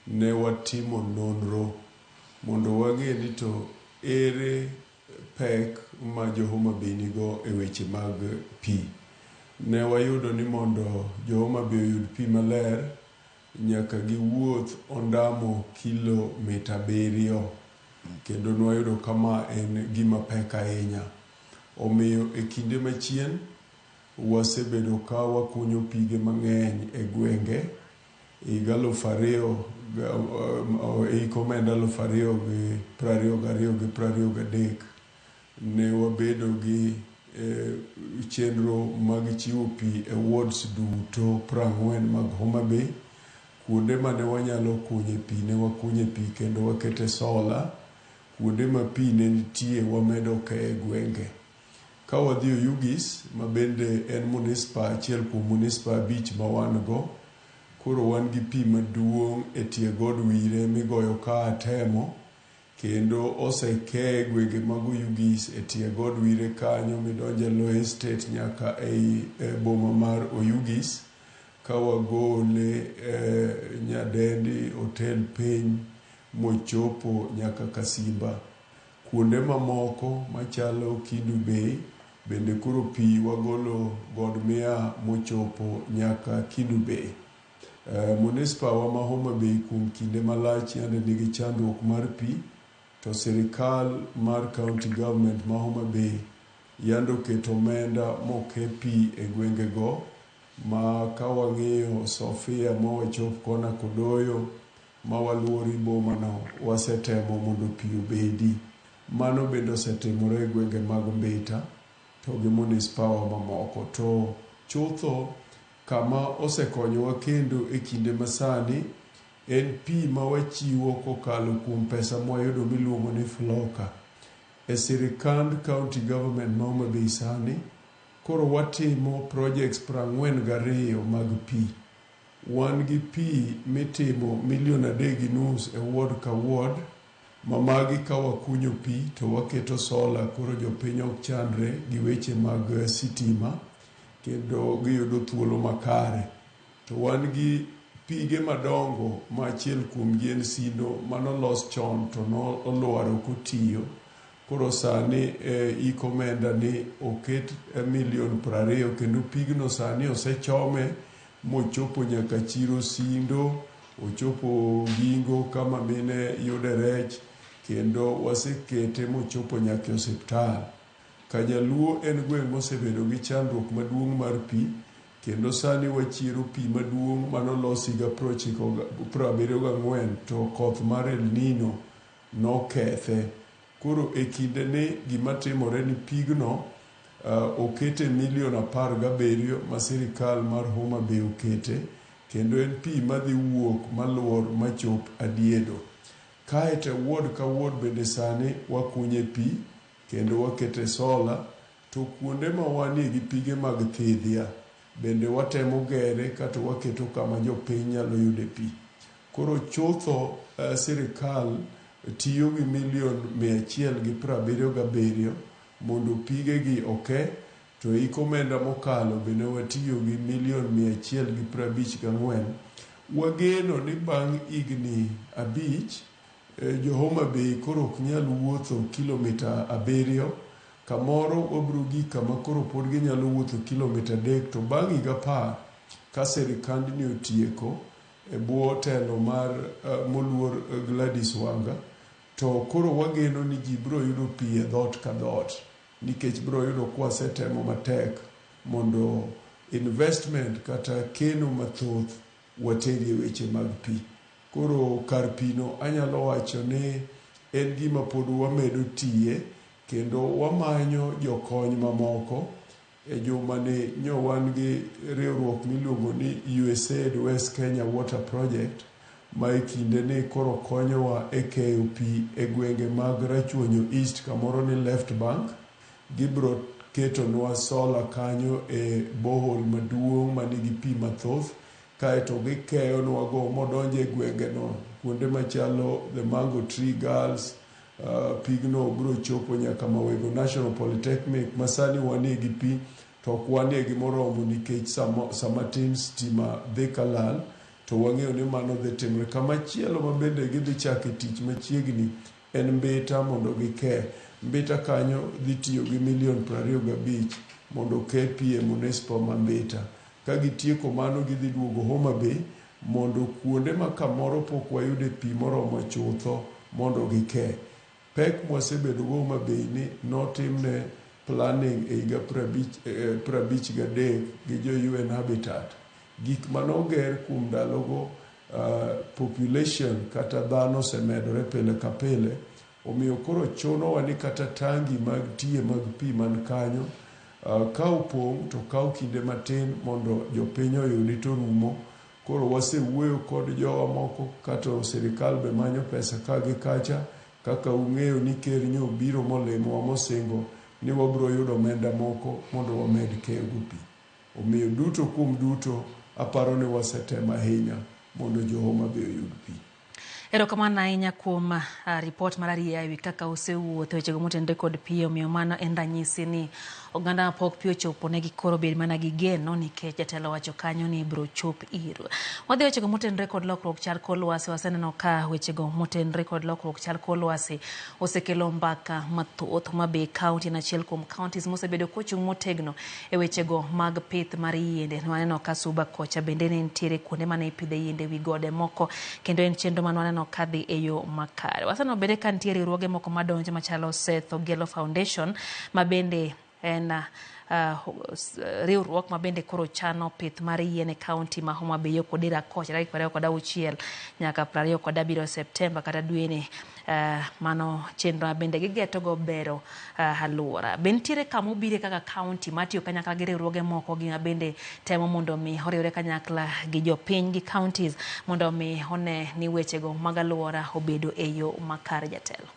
Speaker 19: ne watimo nonro mondo wang'e ni to ere pek ma jo Homa Bay nigo e weche mag pi. Ne wayudo ni mondo jo Homa Bay oyud pi maler, nyaka giwuoth ondamo kilomita 7, kendo nwayudo ka ma en gima pek ahinya. Omiyo e kinde machien, wasebedo ka wakunyo pige mang'eny e gwenge. Higa 2000, e hik omenda 2022 gi 23, ne wabedo gi chenro mag chiwo pi e wards duto 40 mag Homa Bay. Kuonde mane wanyalo kunye pi ne wakunye pi kendo wakete sola. Kuonde ma pi ne nitie wamedo keye gwenge. Ka wadhi Oyugis, ma bende en munispa achiel kuom munispa 5 ma wan go, koro wan gi pi maduong' e tie god Wire migoyo ka Atemo, kendo osekeye gwenge mag Oyugis e tie god Wire kanyo midonje Low Estate nyaka ei boma mar Oyugis, ka wagole Nyadendi Hotel piny mochopo nyaka Kasimba. Kuonde mamoko machalo Kendu Bay bende koro pi wagolo God Mia mochopo nyaka Kendu Bay. Munispa wa ma Homa Bay kuom kinde malach yande nigi chandruok mar pi, to sirikal mar county government ma Homa Bay yande oketo omenda moke pi e gwengego, ma ka wang'iyo Sofia ma wachop kona Kodoyo ma waluori bomano, wasetemo mondo pi obedi. Mano bende osetimore e gwenge mag Mbita to gi munispawa mamoko. To chutho kama osekonyowa kendo e kinde masani en pi ma wachiwo kokalo kuom pesa mwayudo miluongo ni Floka. E sirikand county government ma Homa Bay sani, koro watimo projects 42 mag pi. Wan gi pi mitimo milion 3.5 e ward ka ward, ma magi ka wakunyo pi to waketo sola, koro jopiny ok chandre gi weche mag sitima kendo giyudo thuolo makare. To wan gi pige madongo ma achiel kuomgi en Sindo manolos chon to nolwaro kotiyo. Koro sani ik omenda ni oket milion 20, kendo pigno sani osechome mochopo nyaka chiro Sindo, ochopo Gingo kama mine yude rech, kendo wasekete mochopo nyaka e osiptal. Kanyaluo en gweng' mosebedo gi chandruok maduong' mar pi, kendo sani wachiero pi maduong' manolos higa 74, to koth mar El Nino nokethe. Koro e kinde ni gima timore ni pigno okete milion 17 ma sirikal mar Homa Bay okete, kendo en pi madhi wuok maluor machop Adiedo. Kaeto ward ka ward bende sani wakunye pi kendo wakete sola, to kuonde ma wanie gi pige mag thidhia bende watemo gere kato waketo kama jopiny nyalo yude pi. Koro chutho sirikal tiyo gi milion 177 mondo pigegi oke, to ik omenda mokalo bende watiyo gi milion 154. Wageno ni bang' higni 5 jo Homa Bay koro ok nyal wuotho kilomita 7, kamoro wabiro gik kama koro pod ginyalo wuotho kilomita 3, to bang' higa 10 ka sirikandni otieko e bwo telo mar moluor Gladys Wanga, to koro wageno ni ji biro yudo pi e dhoot ka dhoot, nikech biro yudo kwasetemo matek mondo investment kata keno mathoth waterie weche mag pi. Koro kar pino anyalo wacho ni en gima pod wamedo tiye, kendo wamanyo jokony mamoko. E juma ni nyo wan gi riwruok miluongo ni USAID West Kenya Water Project, ma e kinde ni koro konyowa e keyo pi e gwenge mag Rachuonyo East, kamoro ni Left Bank. Gibiro ketonwa sola kanyo e bohol maduong' manigi pi mathoth, kaeto gikeyonwago modonjo e gwengeno kuonde machalo the Mango Tree Girls. Pigno biro chopo nyaka Mawego National Polytechnic ma sani wanie gi pi, To ok wanie gi moromo nikech sama tin stima dhi kalal to wang'eyo ni mano dhi timre. Kamachielo ma bende gidhi chake tich machiegni en Mbita mondo gike. Mbita kanyo dhi tiyo gi milion 25 mondo oke pi e municipal ma Mbita. Ka gitieko mano gidhi duogo Homa Bay mondo kuonde ma kamoro pok wayude pi moromo chutho mondo gike. Pek mwasebedo go Homa Bay ni notimne planning e higa 53 gi jo UN Habitat. Gik manoger kuom ndalogo, population kata dhano osemedore pile ka pile, omiyo koro chunowa ni kata tangi mag tiye mag pi man kanyo ka opong' to kawo kinde matin mondo jopiny oyudi to rumo. Koro wasewuoyo kod jowa moko kata sirikal be manyo pesa ka gi kacha. Kaka ung'eyo ni ker nyo biro molimowa mosingo ni wabiro yudo omenda moko mondo wamed keyo go pi. Omiyo duto kuom duto aparo ni wasetemo ahinya mondo jo Homa Bay oyud pi.
Speaker 1: Erokamano ahinya kuom ripot mar arieya ewi kaka osewuotho wechego motenore kod pi. Omiyo mano en ranyisi ni oganda mapok pi ochopo negi koro bed mana gi geno nikech jatelo wacho kanyo ni ibiro chop ir. Wadhi wechego motenore kod lokruok chal kor lwasi. Waseneno ka wechego motenore kod lokruok chal kor lwasi osekelo mbaka mathoth. Homa Bay County en achiel kuom counties mosebedo kochung' motegno e wechego mag pith mar yiende. Waneno ka Suba kocha bende ne nitiere kuonde mane ipidhe yiende ewi gode moko, kendo en chenro mane waneno kadhi e yo makare. Waseneno bende ka nitie riwruoge moko madonjo machalo Seth Ogello Foundation, ma bende en riwruok ma bende koro chano pith mar yien e kaunti ma Homa Bay yo Kodera kocha tarik 26 nyaka 27 Septemba kata dweni. Mano chenro ma bende gigeto go bero alwora. Be nitiere kama obire kaka kaunti matiyo kanyakla gi riwruoge moko gi ma bende temo mondo mi oriwre kanyakla gi jopiny gi counties mondo mi one ni wechego mag alwora obedo e yo makare, jatelo?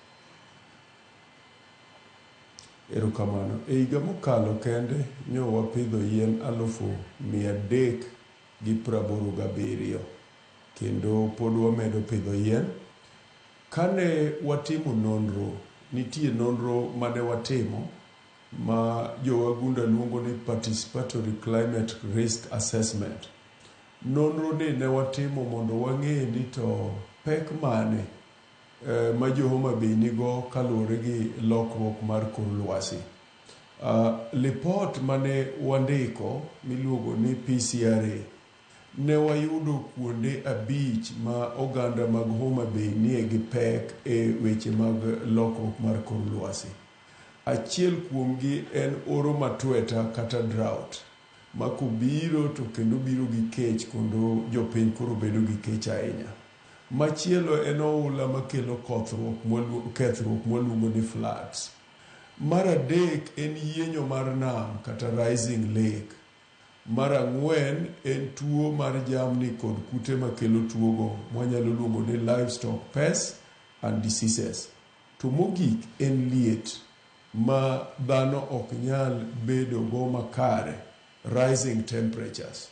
Speaker 19: Erokamano. E higa mokalo kende nyo wapidho yien 387,000 kendo pod wamedo pidho yien. Kane watimo nonro, nitie nonro mane watimo ma jowagunda luongo ni Participatory Climate Risk Assessment. Nonro ni ne watimo mondo wang'e ni to pek mane ma jo Homa Bay nigo kaluwore gi lokruok mar kor lwasi. Lipot mane wandiko miluongo ni PCRA ne wayudo kuonde 5 ma oganda mag Homa Bay nie gi pek e weche mag lokruok mar kor lwasi. Achiel kuomgi en oro matweta kata drought ma kobiro to kendo biro gi kech kendo jopiny koro bedo gi kech ahinya. Machielo en oula makelo kethruok mwaluongo ni floods. Mar adek en yienyo mar nam kata rising lake. Mar ang'wen en tuo mar jamni kod kute makelo tuogo mwanyalo luongo ni livestock pests and diseases. To mogik en liet ma dhano ok nyal bedo go makare, rising temperatures.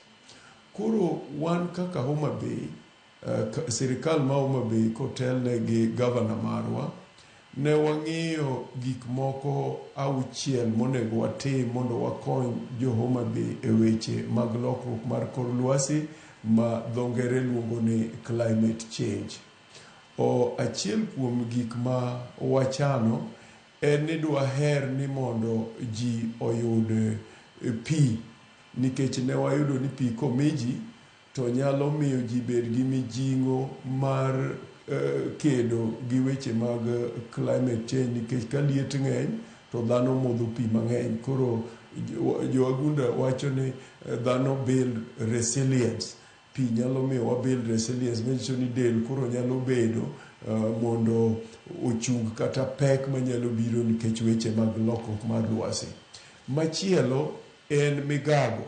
Speaker 19: Koro wan kaka Homa Bay, sirikal ma Homa Bay kotelne gi gavana marwa, ne wang'iyo gik moko 6 monego watim mondo wakony jo Homa Bay e weche mag lokruok mar kor lwasi ma dho ngere luongo ni climate change. Achiel kuom gik ma wachano en ni dwaher ni mondo ji oyud pi, nikech ne wayudo ni pi komi ji to nyalo miyo ji bed gi mijing'o mar kedo gi weche mag climate change, nikech ka liet ng'eny to dhano modho pi mang'eny. Koro jowagunda wacho ni dhano build resilience. Pi nyalo miyo wa build resilience, manyiso ni del koro nyalo bedo mondo ochung kata pek manyalo biro nikech weche mag lokruok mar lwasi. Machielo en migago.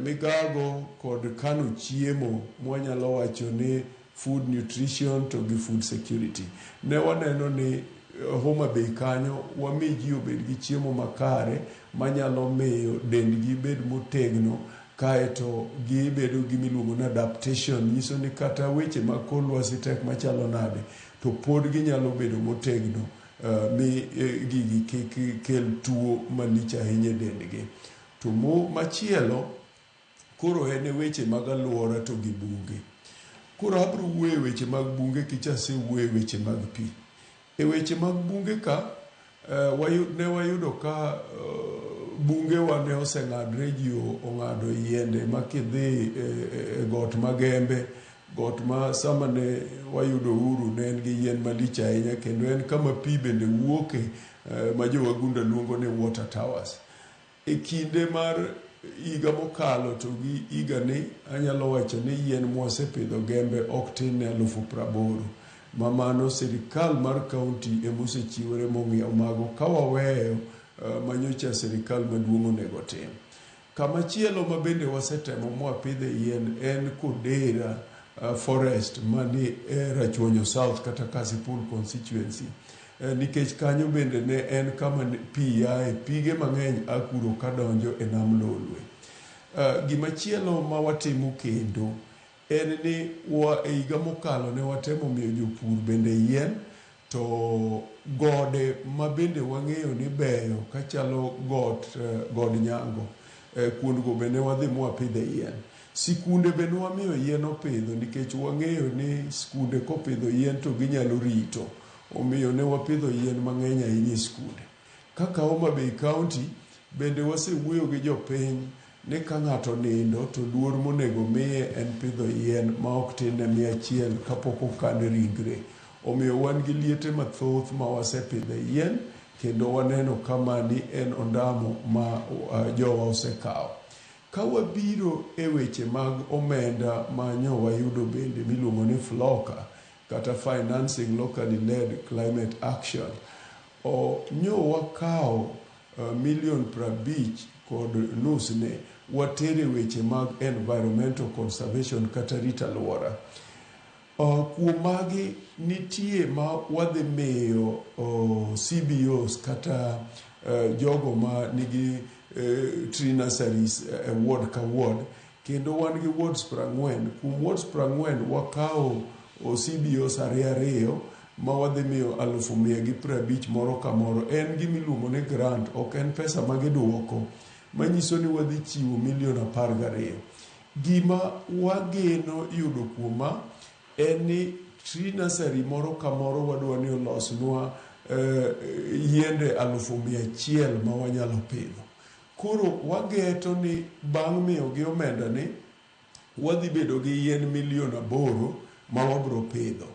Speaker 19: Migago kod kano chiemo mwanyalo wacho ni food nutrition to gi food security. Ne waneno ni Homa Bay kanyo wami ji obed gi chiemo makare manyalo miyo dendgi bed motegno, kaeto gibedo gi miluongo ni adaptation, nyiso ni kata weche mag kor lwasi tek machalo nade to pod ginyalo bedo motegno mi gigi kik kel tuo malich ahinya e dendgi. To mo machielo koro en e weche mag alwora to gi bunge. Koro abiro wuoyo e weche mag bunge kech asewuoyo e weche mag pi. E weche mag bunge ka, ne wayudo ka bungewa ne oseng'adre ji ong'ado yiende ma kidhi e got Magembe, got ma sama ne wayudo uhuru ne en gi yien malich ahinya kendo en kama pi bende wuoke ma jowagunda luongo ni water towers. E kinde mar higa mokalo to gi higani anyalo wacho ni yien mwasepidho Gembe ok tin ne 80,000 ma mano sirikal mar kaunti emosechiwore mong'iewo mago ka waweyo manyocha sirikal maduong' onego tim. Kamachielo ma bende wasetemo mwapidhe yien en Kodera Forest mani e Rachuonyo South kata Kasipul constituency. Nikech kanyo bende ne en kama pi yae, pige mang'eny a kuro kadonjo e nam Lolwe. Gimachielo ma watimo kendo en ni e higa mokalo ne watemo miyo jopur bende yien to gode ma bende wang'eyo ni beyo kachalo got god Nyango kuondgo be ne wadhi mwapidhe yien. Sikunde be ne wamiyo yien opidho nikech wang'eyo ni skunde kopidho yien to ginyalo rito. Omiyo ne wapidho yien mang'eny ahinya e skunde. Kaka Homa Bay County bende wasewuoyo gi jopiny ni ka ng'ato nindo to luor monego miye en pidho yien ma ok tin ne 100 kapok okan ringre. Omiyo wan gi liete mathoth ma wasepidhe yien kendo waneno ka mani en ondamo ma jowa osekawo. Ka wabiro e weche mag omenda ma nyo wayudo bende miluongo ni FLOCA kata Financing Locally Led Climate Action, nyo wakawo milion 50.5 ne watere weche mag environmental conservation kata rito alwora. Kuom magi nitie ma wadhi miyo CBOs kata jogo ma nigi tree nurseries e ward ka ward kendo wan gi wards 40. Kuom wards 40 wakawo CBOs ariyo ariyo ma wadhi miyo 150,000 moro ka moro. En gima iluongo ni grant, ok en pesa ma giduoko, manyiso ni wadhi chiwo milion 12. Gima wageno yudo kuom ma en ni tree nursery moro ka moro wadwa ni olosnwa yiende 100,000 ma wanyalo pidho. Koro wageto ni bang' miyogi omenda ni wadhi bedo gi yien milion 8 ma wabro pidho.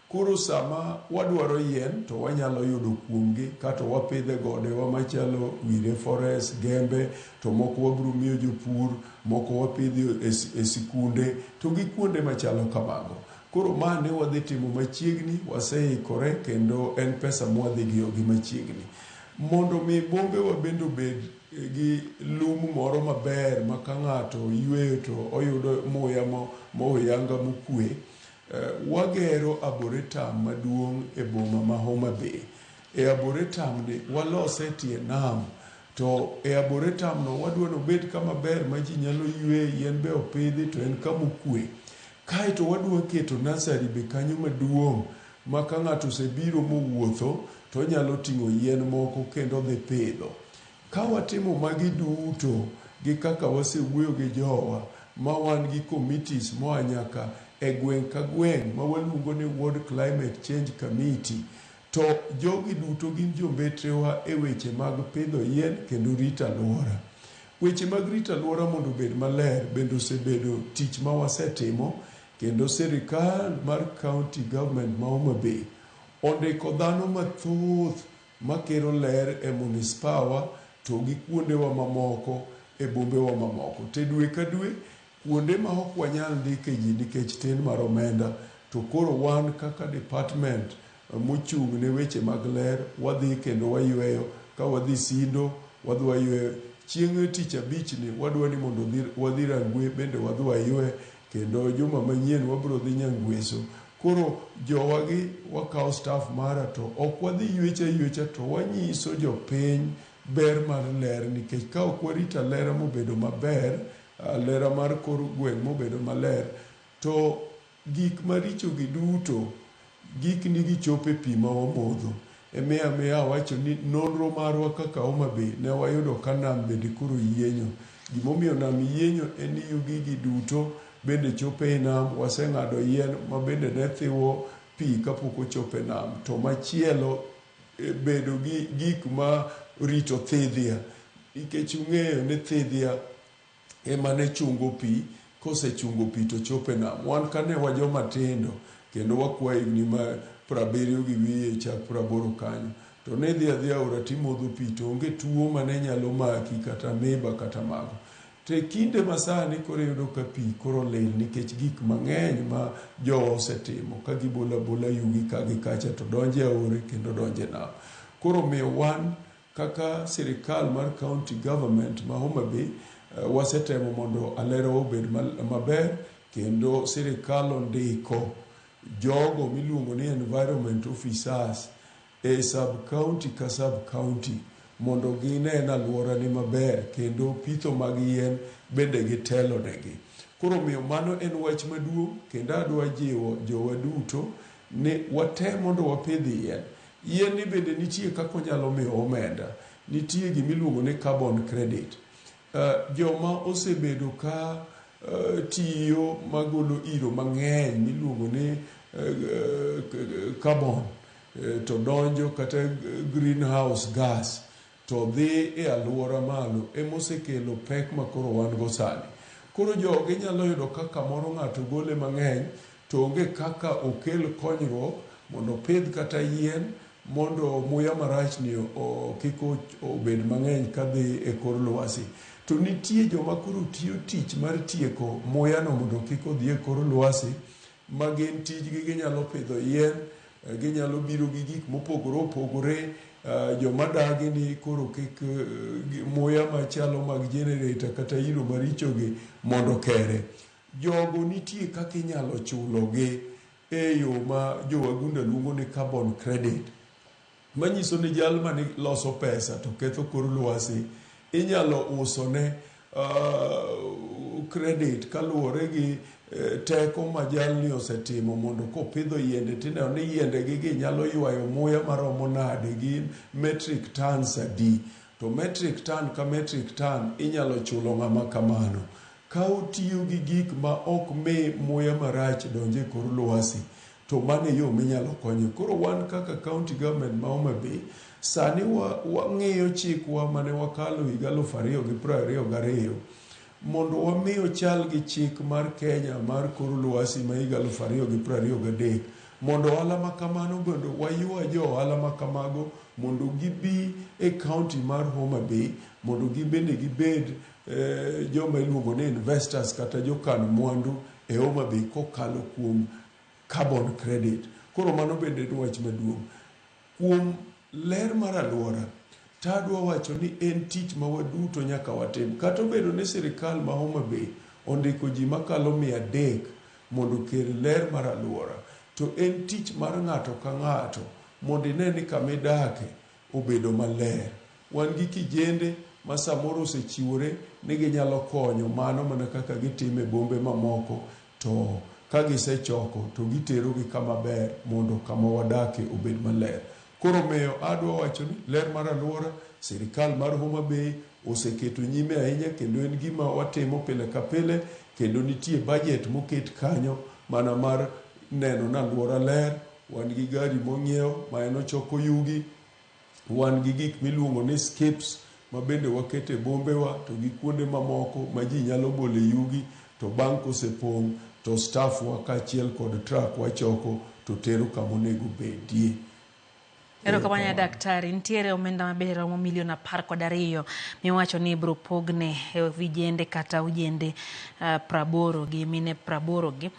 Speaker 19: Koro sama wadwaro yien to wanyalo yudo kuomgi kato wapidhe godewa machalo Wire Forest, Gembe, to moko wabro miyo jopur, moko wapidho e sikunde to gi kuonde machalo kamago. Koro ma ne wadhi timo machiegni, waseikore kendo en pesa mwadhi giyo gi machiegni. Mondo mi bombewa bende obed gi lum moro maber ma ka ng'ato yweyo to oyudo muya moyanga mokwe, wagero arboretum maduong' e boma ma Homa Bay. E arboretum ni walose tie nam, to e arboretum no wadwa ni obed kama ber ma ji nyalo yweye, yien be opidhi to en kama okwe. Kaeto wadwa keto nursery be kanyo maduong' ma ka ng'ato osebiro mowuotho to onyalo ting'o yien moko kendo dhi pidho. Ka watimo magi duto gi kaka wasewuoyo gi jowa ma wan gi committees moa nyaka e gweng' ka gweng' ma waluongo ni Ward Climate Change Committee, to jogi duto gin jombetrewa e weche mag pidho yien kendo rito alwora. Weche mag rito alwora mondo obed maler bende osebedo tich ma wasetimo kendo sirikal mar county government ma Homa Bay ondiko dhano mathoth makero ler e munispawa to gi kuondewa mamoko e bombewa mamoko. Te dwe ka dwe kuonde ma ok wanyal ndike ji nikech tin mar omenda to koro wan kaka department mochung' ne weche mag ler wadhi kendo wayweyo ka wadhi Sindo wadhi wayweyo. Chieng' tich abich ni wadwa ni mondo wadhi Rangwe bende wadhi waywe kendo juma manyien wabiro dhi Nyangweso. Koro jowagi wakawo staff mara to ok wadhi ywecho aywecha to wanyiso jopiny ber mar ler nikech ka ok warito alera mobedo maber, alera mar kor gweng' mobedo maler, to gik maricho gi duto gikni gichopo e pi ma wamodho. Emiyo amiya awacho ni nonro marwa kaka Homa Bay ne wayudo ka nam bende koro yienyo. Gimomiyo nam yienyo en ni yugi gi duto bende chopo ei nam, waseng'ado yien ma bende ne thiwo pi kapok ochopo e nam. To machielo bedo gi gik ma rito thidhia nikech ung'eyo ni thidhia ema ne chungo pi, kosechungo pi to chopo e nam. Wan kane wajoma tindo kendo wakwa higni ma 70 gi wiye chak 80 kanyo, to ne idhi adhiya aora timodho pi to onge tuo mane nyalo maki kata miba kata mago. To e kinde masani koro iyudo ka pi koro lil nikech gik mang'eny ma jowa osetimo ka gibolo abola yugi ka gi kacha to donjo e aore kendo donjo e nam. Koro omiyo wan kaka sirikal mar county government ma Homa Bay wasetemo mondo alerawa obed maber kendo sirikal ondiko jogo miluongo ni environment officers e sub county ka sub county mondo gine ni alwora ni maber kendo pitho mag yien bende gitelo negi. Koro omiyo mano en wach maduong' kendo adwa jiwo jowa duto ni watem mondo wapidh yien. Yien ni bende nitie kaka onyalo miyo omenda. Nitie gimiluongo ni carbon credit. Joma osebedo ka tiyo magolo iro mang'eny miluongo ni carbon to donjo kata greenhouse gas to dhi e alwora malo emosekelo pek ma koro wan go sani. Koro jogi nyalo yudo ka kamoro ng'ato gole mang'eny to onge kaka okel konyruok mondo opidh kata yien mondo muya marach ni kik obed mang'eny kadhi e kor lwasi. To nitie joma koro tiyo tich mar tieko muya no mondo kik odhi e kor lwasi ma gin tijgi ginyalo pidho yien, ginyalo biro gi gik mopogore opogore. Joma dagi ni koro kik muya machalo mag generator kata iro maricho gi mondo kere. Jogo nitie kaka inyalo chulogi e yo ma jowagunda luongo ni carbon credit. Manyiso ni jal mane loso pesa to ketho kor lwasi inyalo usone credit kaluwore gi teko ma jalni osetimo mondo kopidho yiende tineno ni yiende gi gi nyalo ywayo muya maromo nade gi metric tons adi. To metric ton ka metric ton inyalo chulo ng'ama kamano. Ka otiyo gi gik ma ok mi muya marach donjo e kor lwasi to mano e yo minyalo konye. Koro wan kaka county government ma Homa Bay sani wang'iyo chikwa mane wakalo higa 2022 mondo wami ochal gi chik mar Kenya mar kor lwasi ma higa 2023 mondo ohala ma kamano bende waywa jo ohala ma kamago mondo gibi e county mar Homa Bay mondo gibende gibed joma iluongo ni investors kata jokan mwandu e Homa Bay kokalo kuom carbon credit. Koro mano bende en wach maduong'. Kuom ler mar alwora, tadwa wacho ni en tich ma waduto nyaka watim. Kata obedo ni sirikal ma Homa Bay ondiko ji makalo 300 mondo okel ler mar alwora, to en tich mar ng'ato ka ng'ato mondo ine ni kama idake obedo maler. Wan gi kijende ma samoro osechiwore ni ginyalo konyo mano mana kaka gitimo e bombe mamoko, to ka gisechoko to giterogi kama ber mondo kama wadake obed maler. Koro omiyo adwa wacho ni ler mar alwora sirikal mar Homa Bay oseketo nyime ahinya kendo en gima watimo pile ka pile kendo nitie budget moket kanyo mana mar neno ni alwora ler. Wan gi gari mong'iew ma en ochoko yugi, wan gi gik miluongo ni skips ma bende waketo e bombewa to gi kuonde mamoko ma ji nyalo bole yugi to bang' kosepong' to staff wa kaachiel kod truck wachoko to tero kama onego bedie.
Speaker 1: Erokamano daktari, nitiere omenda maber romo milion 12 miwacho ni ibiro pogne vijende kata ojende 80 gi mine 80 gi.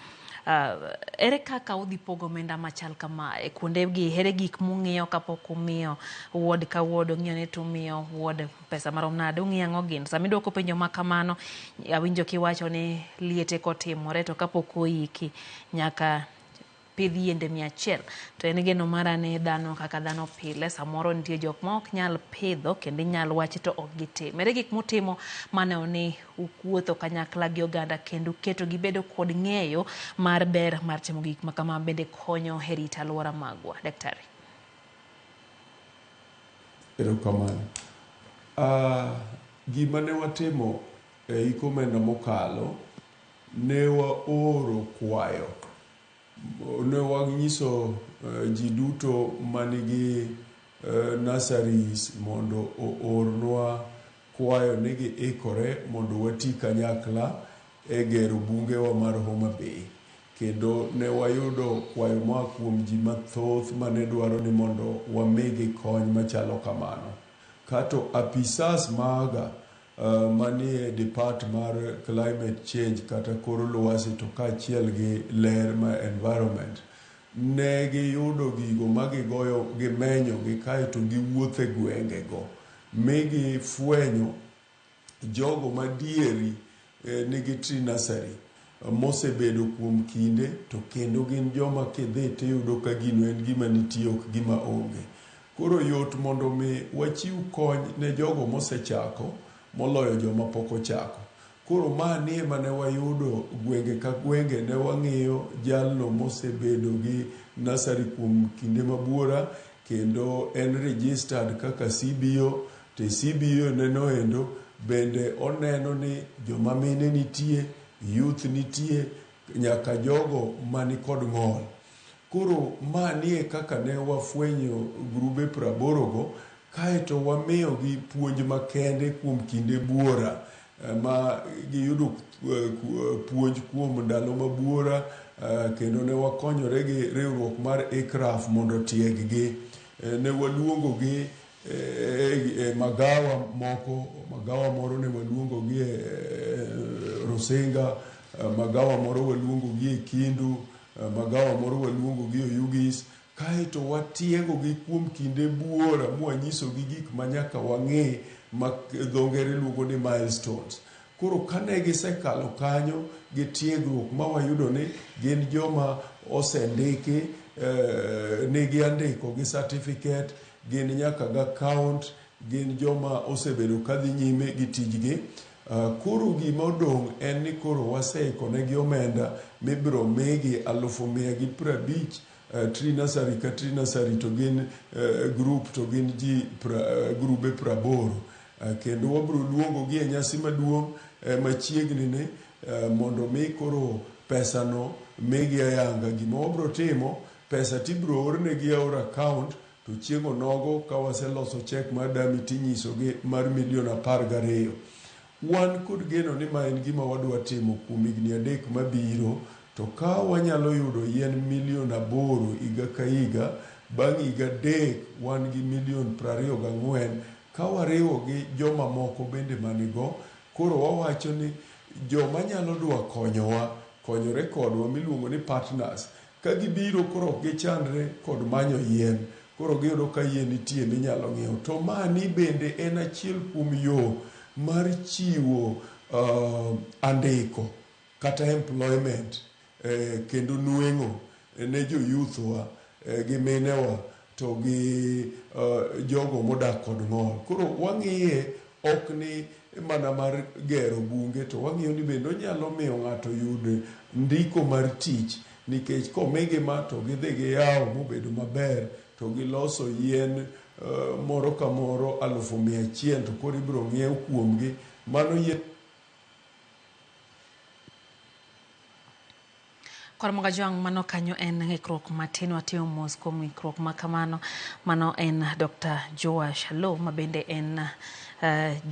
Speaker 1: Ere kaka udhi pogo omenda machal kama e kuonde gi? Ere gik mung'iyo kapok umiyo ward ka ward, ung'iyo ni tumiyo ward pesa marom nade, ung'iyo ang'o gini? Sama idwoko penjo ma kamano, awinjo kiwacho ni liete kotimore to kapok oiki nyaka pidh yiende 100. To en geno mara ni dhano kaka dhano pile samoro nitie jok ma ok nyal pidho kendo inyal wachi to ok gitim. Ere gik mutimo maneno ni ukuotho kanyakla gi oganda kendo uketo gibedo kod ng'eyo mar ber mar timo gik ma kama bende konyo e rito alwora magwa? Daktari.
Speaker 19: Erokamano. Gima ne watimo e hik omenda mokalo, ne waoro kwayo. Ne wanyiso ji duto manigi nurseries mondo oornwa kwayo ni giikore mondo wati kanyakla e gero bungewa mar Homa Bay. Kendo ne wayudo kwayo moa kuom ji mathoth mane dwaro ni mondo wamigi kony machalo kamano. Kato apisas maga manie depart mar climate change kata kor lwasi to kaachiel gi ler ma environment, ne giyudo gigo ma gigoyo gimenyo gi kaeto giwuotho e gwengego mi gifwenyo jogo madieri nigi tree nursery mosebedo kuom kinde to kendo gin joma kidhi tiyudo ka gino en gima nitie ok gima onge. Koro yot mondo mi wachiw kony ne jogo mosechako moloyo joma pok ochako. Koro mani ema ne wayudo gwenge ka gwenge ne wang'iyo jalno mosebedo gi nursery kuom kinde mabuora kendo en registered kaka CBO to CBO nenoendo bende oneno ni joma mine nitie, youth nitie, nyaka jogo mani kod ng'ol. Koro mani e kaka ne wafwenyo grube 80 go kaeto wamiyogi puonj makende kuom kinde buora ma giyudo puonj kuom ndalo mabuora kendo ne wakonyore gi riwruok mar ICRAF mondo otieg-gi. Ne waluongogi e magawa moko, magawa moro ne waluongogi e Rusinga, magawa moro waluongogi e Kindu, magawa moro waluongogi e Oyugis, kaeto watiegogi kuom kinde buora mwanyisogi gik ma nyaka wang'e ma dho ngere luongo ni milestones. Koro kane gisekalo kanyo gi tiegruok ma wayudo ni gin joma osendiki, nigi andiko gi certificate, gin nyaka gi account, gin joma osebedo kadhi nyime gi tijgi. Koro gima odong' en ni koro waseiko negi omenda mibiro migi 150,000 tree nursery ka tree nursery to gin group to gin ji grube 80. Kendo wabiro luongogi e nyasi maduong' machiegni ni mondo mi koro pesano migi ayanga. Gima wabiro timo, pesa tibiro ornegi aora account to chieng' onogo ka waseloso chek mar dummy tinyisogi mar milion 12. Wan kod geno ni ma en gima wadwa timo kuom higni 3 mabiro, to ka wanyalo yudo yien milion 8 higa ka higa, bang' higa 3 wan gi milion 24 ka wariwo gi joma moko bende manigo. Koro wawacho ni joma nyalo dwa konyowa, konyore kodwa miluongo ni partners, ka gibiro koro ok gichandre kod manyo yien, koro giyudo ka yien nitie minyalo ng'iew. To mani bende en achiel kuom yo mar chiwo andiko kata employment kendo nweng'o ne jo youth wa gi minewa to gi jogo modak kod ng'ol. Koro wang'iye ok ni mana mar gero bunge, to wang'iyo ni bende onyalo miyo ng'ato yud ndiko mar tich, nikech komigi ma to gidhi giyawo mobedo maber to giloso yien moro ka moro 100,000 to koro ibiro ng'iew kuomgi mano yien.
Speaker 1: Kor Mogajwang' mano kanyo en ng'ikruok matin watimo mos kuom ng'ikruok ma kamano. Mano en Dr. Joash Aloo ma bende en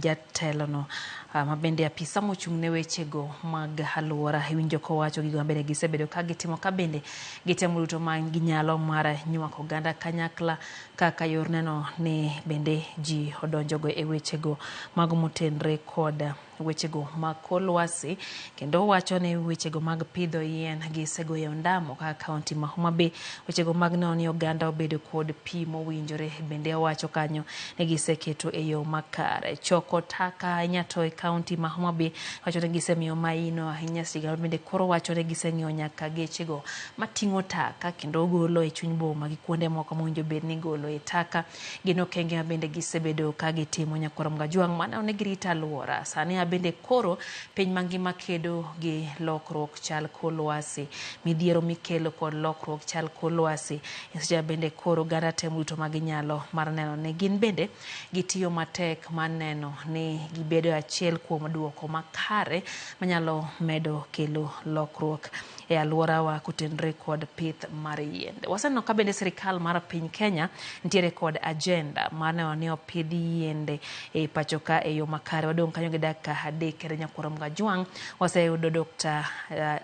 Speaker 1: jatelono ma bende apisa mochung' ne wechego mag alwora. Iwinjo kowacho gigo ma bende gisebedo ka gitimo ka bende gitemo duto ma ginyalo mar nywako oganda kanyakla kaka yor neno ni bende ji odonjogo e wechego mag motenre kod wechego mag kor lwasi, kendo wacho ni wechego mag pidho yien gisegoyo ondamo kaka kaunti ma Homa Bay, wechego mag neno ni oganda obedo kod pi mowinjore bende owacho kanyo ni giseketo e yo makare. makare. Choko taka ahinya to e kaunti ma Homa Bay wacho ni gisemiyo maino ahinya sigana bende koro wacho ni giseng'iewo nyaka gechego mating'o taka kendo golo e chuny boma gi kuonde moko mowinjo bed ni golo e taka. Gin okenge ma bende gisebedo ka gitimo nyakwar Mgajwang' mano ne girito alwora. Sani bende koro piny mangima kedo gi lokruok chal kor lwasi, midhiero mikelo kod lokruok chal kor lwasi. Seche bende koro oganda temo duto ma ginyalo mar neno ni gin bende gitiyo matek mar neno ni gibedo achiel kuom duoko makare manyalo medo kelo lokruok e alworawa kotenore kod pith mar yiende. Waseneno ka bende sirikal mar piny Kenya nitiere kod agenda mar neno ni opidh yiende e pacho ka e yo makare. Wadong' kanyo gi dakika 3 kende nyakwar Mgajwang'. Waseyudo Dr.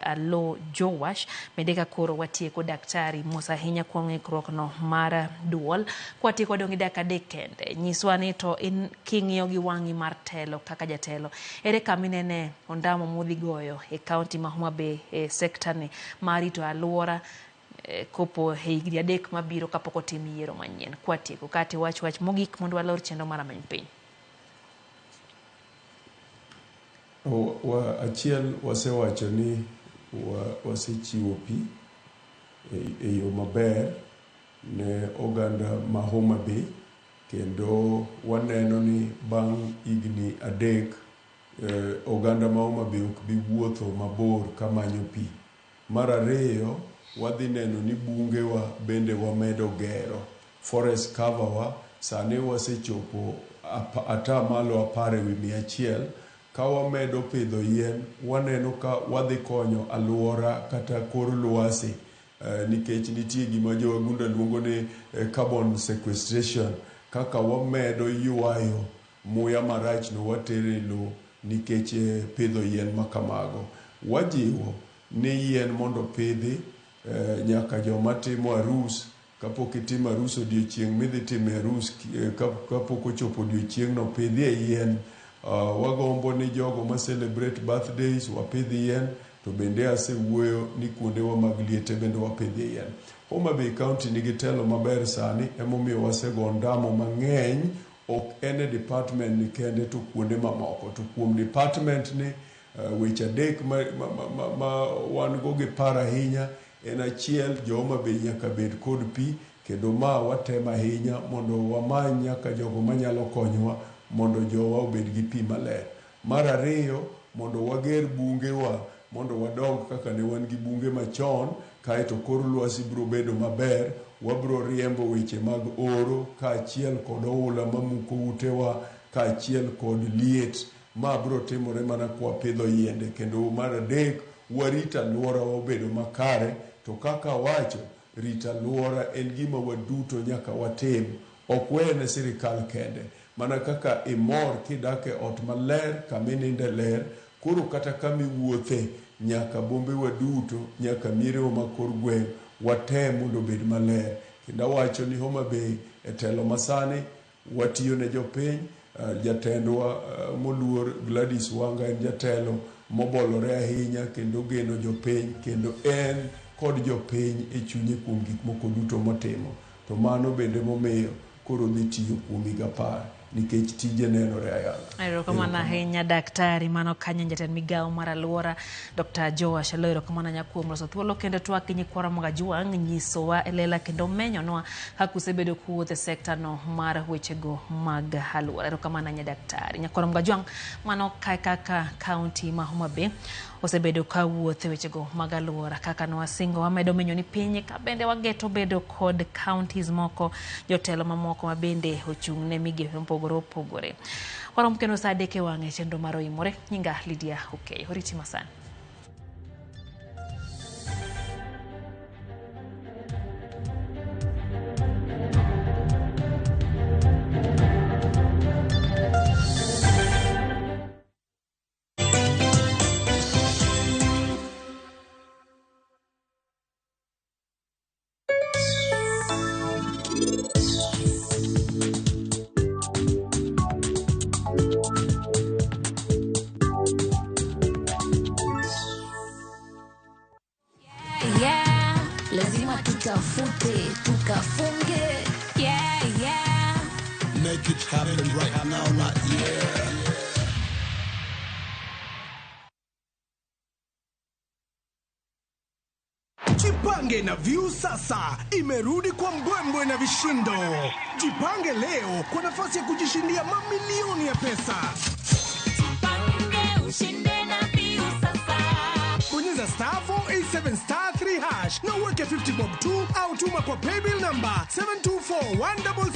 Speaker 1: Alo Joash bende ka koro watieko daktari mos ahinya kuom ng'ikruok no mar duol. Kwatieko wadong' gi dakika 3 kende. Nyiswa ni to in king'iyo gi wang'i mar telo kaka jatelo, ere kama inene ondamo modhi goyo e kaunti ma Homa Bay e sekta ni mar rito alwora kopo e higni 3 mabiro kapok otim yiero manyien. Kwatieko kati wach mogik mondo walor chenro mar Ameny Piny.
Speaker 19: Achiel wasewacho ni wasechiwo pi e yo maber ne oganda ma Homa Bay, kendo waneno ni bang' higni 3 oganda ma Homa Bay ok bi wuotho mabor kamanyo pi. Mar ariyo, wadhi neno ni bungewa bende wamedo gero. Forest cover wa sani wasechopo 10% 100. Ka wamedo pidho yien, waneno ka wadhi konyo alwora kata kor lwasi, nikech nitie gima jowagunda luongo ni carbon sequestration. Kaka wamedo ywayo muya marach no watere lowo nikech pidho yien makamago. Wajiwo ni yien mondo pidhi nyaka joma timo arus. Kapok itimo arus odiochieng' midhi timo arus, kapok ochopo odiochieng' no pidhie yien. Wagombo ni jogo ma celebrate birthdays wapidh yien, to bende asewuoyo ni kuondewa mag liete bende wapidhie yien. Homa Bay County nigi telo maber sani, emomiyo wasego ondamo mang'eny, ok en e department ni kende to kuonde mamoko. To kuom department ni weche 3 ma wan go gi paro ahinya en achiel, jo Homa Bay nyaka bed kod pi, kendo ma watemo ahinya mondo wamany nyaka jogo manyalo konyowa mondo jowa obed gi pi maler. Mar ariyo, mondo wager bungewa mondo wadog kaka ne wan gi bunge machon, kaeto kor lwasi biro bedo maber, wabiro riembo weche mag oro kaachiel kod oula mamuko utewa kaachiel kod liet. Ma biro timore mana kwapidho yiende. Kendo mar 3, warit alworawa obedo makare. To kaka awacho, rito alwora en gima waduto nyaka watim, ok wene sirikal kende. Mana kaka imor kidak e ot maler, kama ininde ler, koro kata kama iwuothe, nyaka bombewa duto, nyaka mierewa ma kor gweng' watem mondo obed maler. Kendo awacho ni Homa Bay e telo masani watiyo ne jopiny. Jatendwa moluor Gladys Wanga en jatelo mobolore ahinya kendo geno jopiny, kendo en kod jopiny e chunye kuom gik moko duto motimo. To mano bende momiyo koro dhi tiyo kuom higa 10 nikech tije nenore ayanga.
Speaker 1: Erokamano ahinya daktari. Mano kanyo jatend migawo mar alwora Dr. Joash Alo, erokamano ahinya kuom loso thuolo kendo twak gi nyikwa Mgajwang' nyisowa e lela kendo menyonwa kaka usebedo kuwuotho e sekta no mar wechego mag alwora. Erokamano ahinya daktari. Nyakwar Mgajwang', mano kaka kaunti ma Homa Bay osebedo ka wuotho e wechego mag alwora. Kaka nwasingo, wamedo menyo ni piny ka bende wageto bedo kod counties moko, jotelo mamoko ma bende ochung' ne migepe mopogore opogore. Warom kendo saa 3 e wang'e chenro mar Oimore. Nyinga Lydia Okeyo. Oriti masani.
Speaker 2: Make it happen right now, not yeah.
Speaker 7: Jipange na View sasa imerudi kwa mbwembwe na vishindo. Jipange leo kwa nafasi ya kujishindia mamilioni ya pesa.
Speaker 3: Ushinde na View sasa.
Speaker 7: Bonyeza star 487 star 3 hash na uweke 50 bob 2 au tuma kwa paybill number 724177.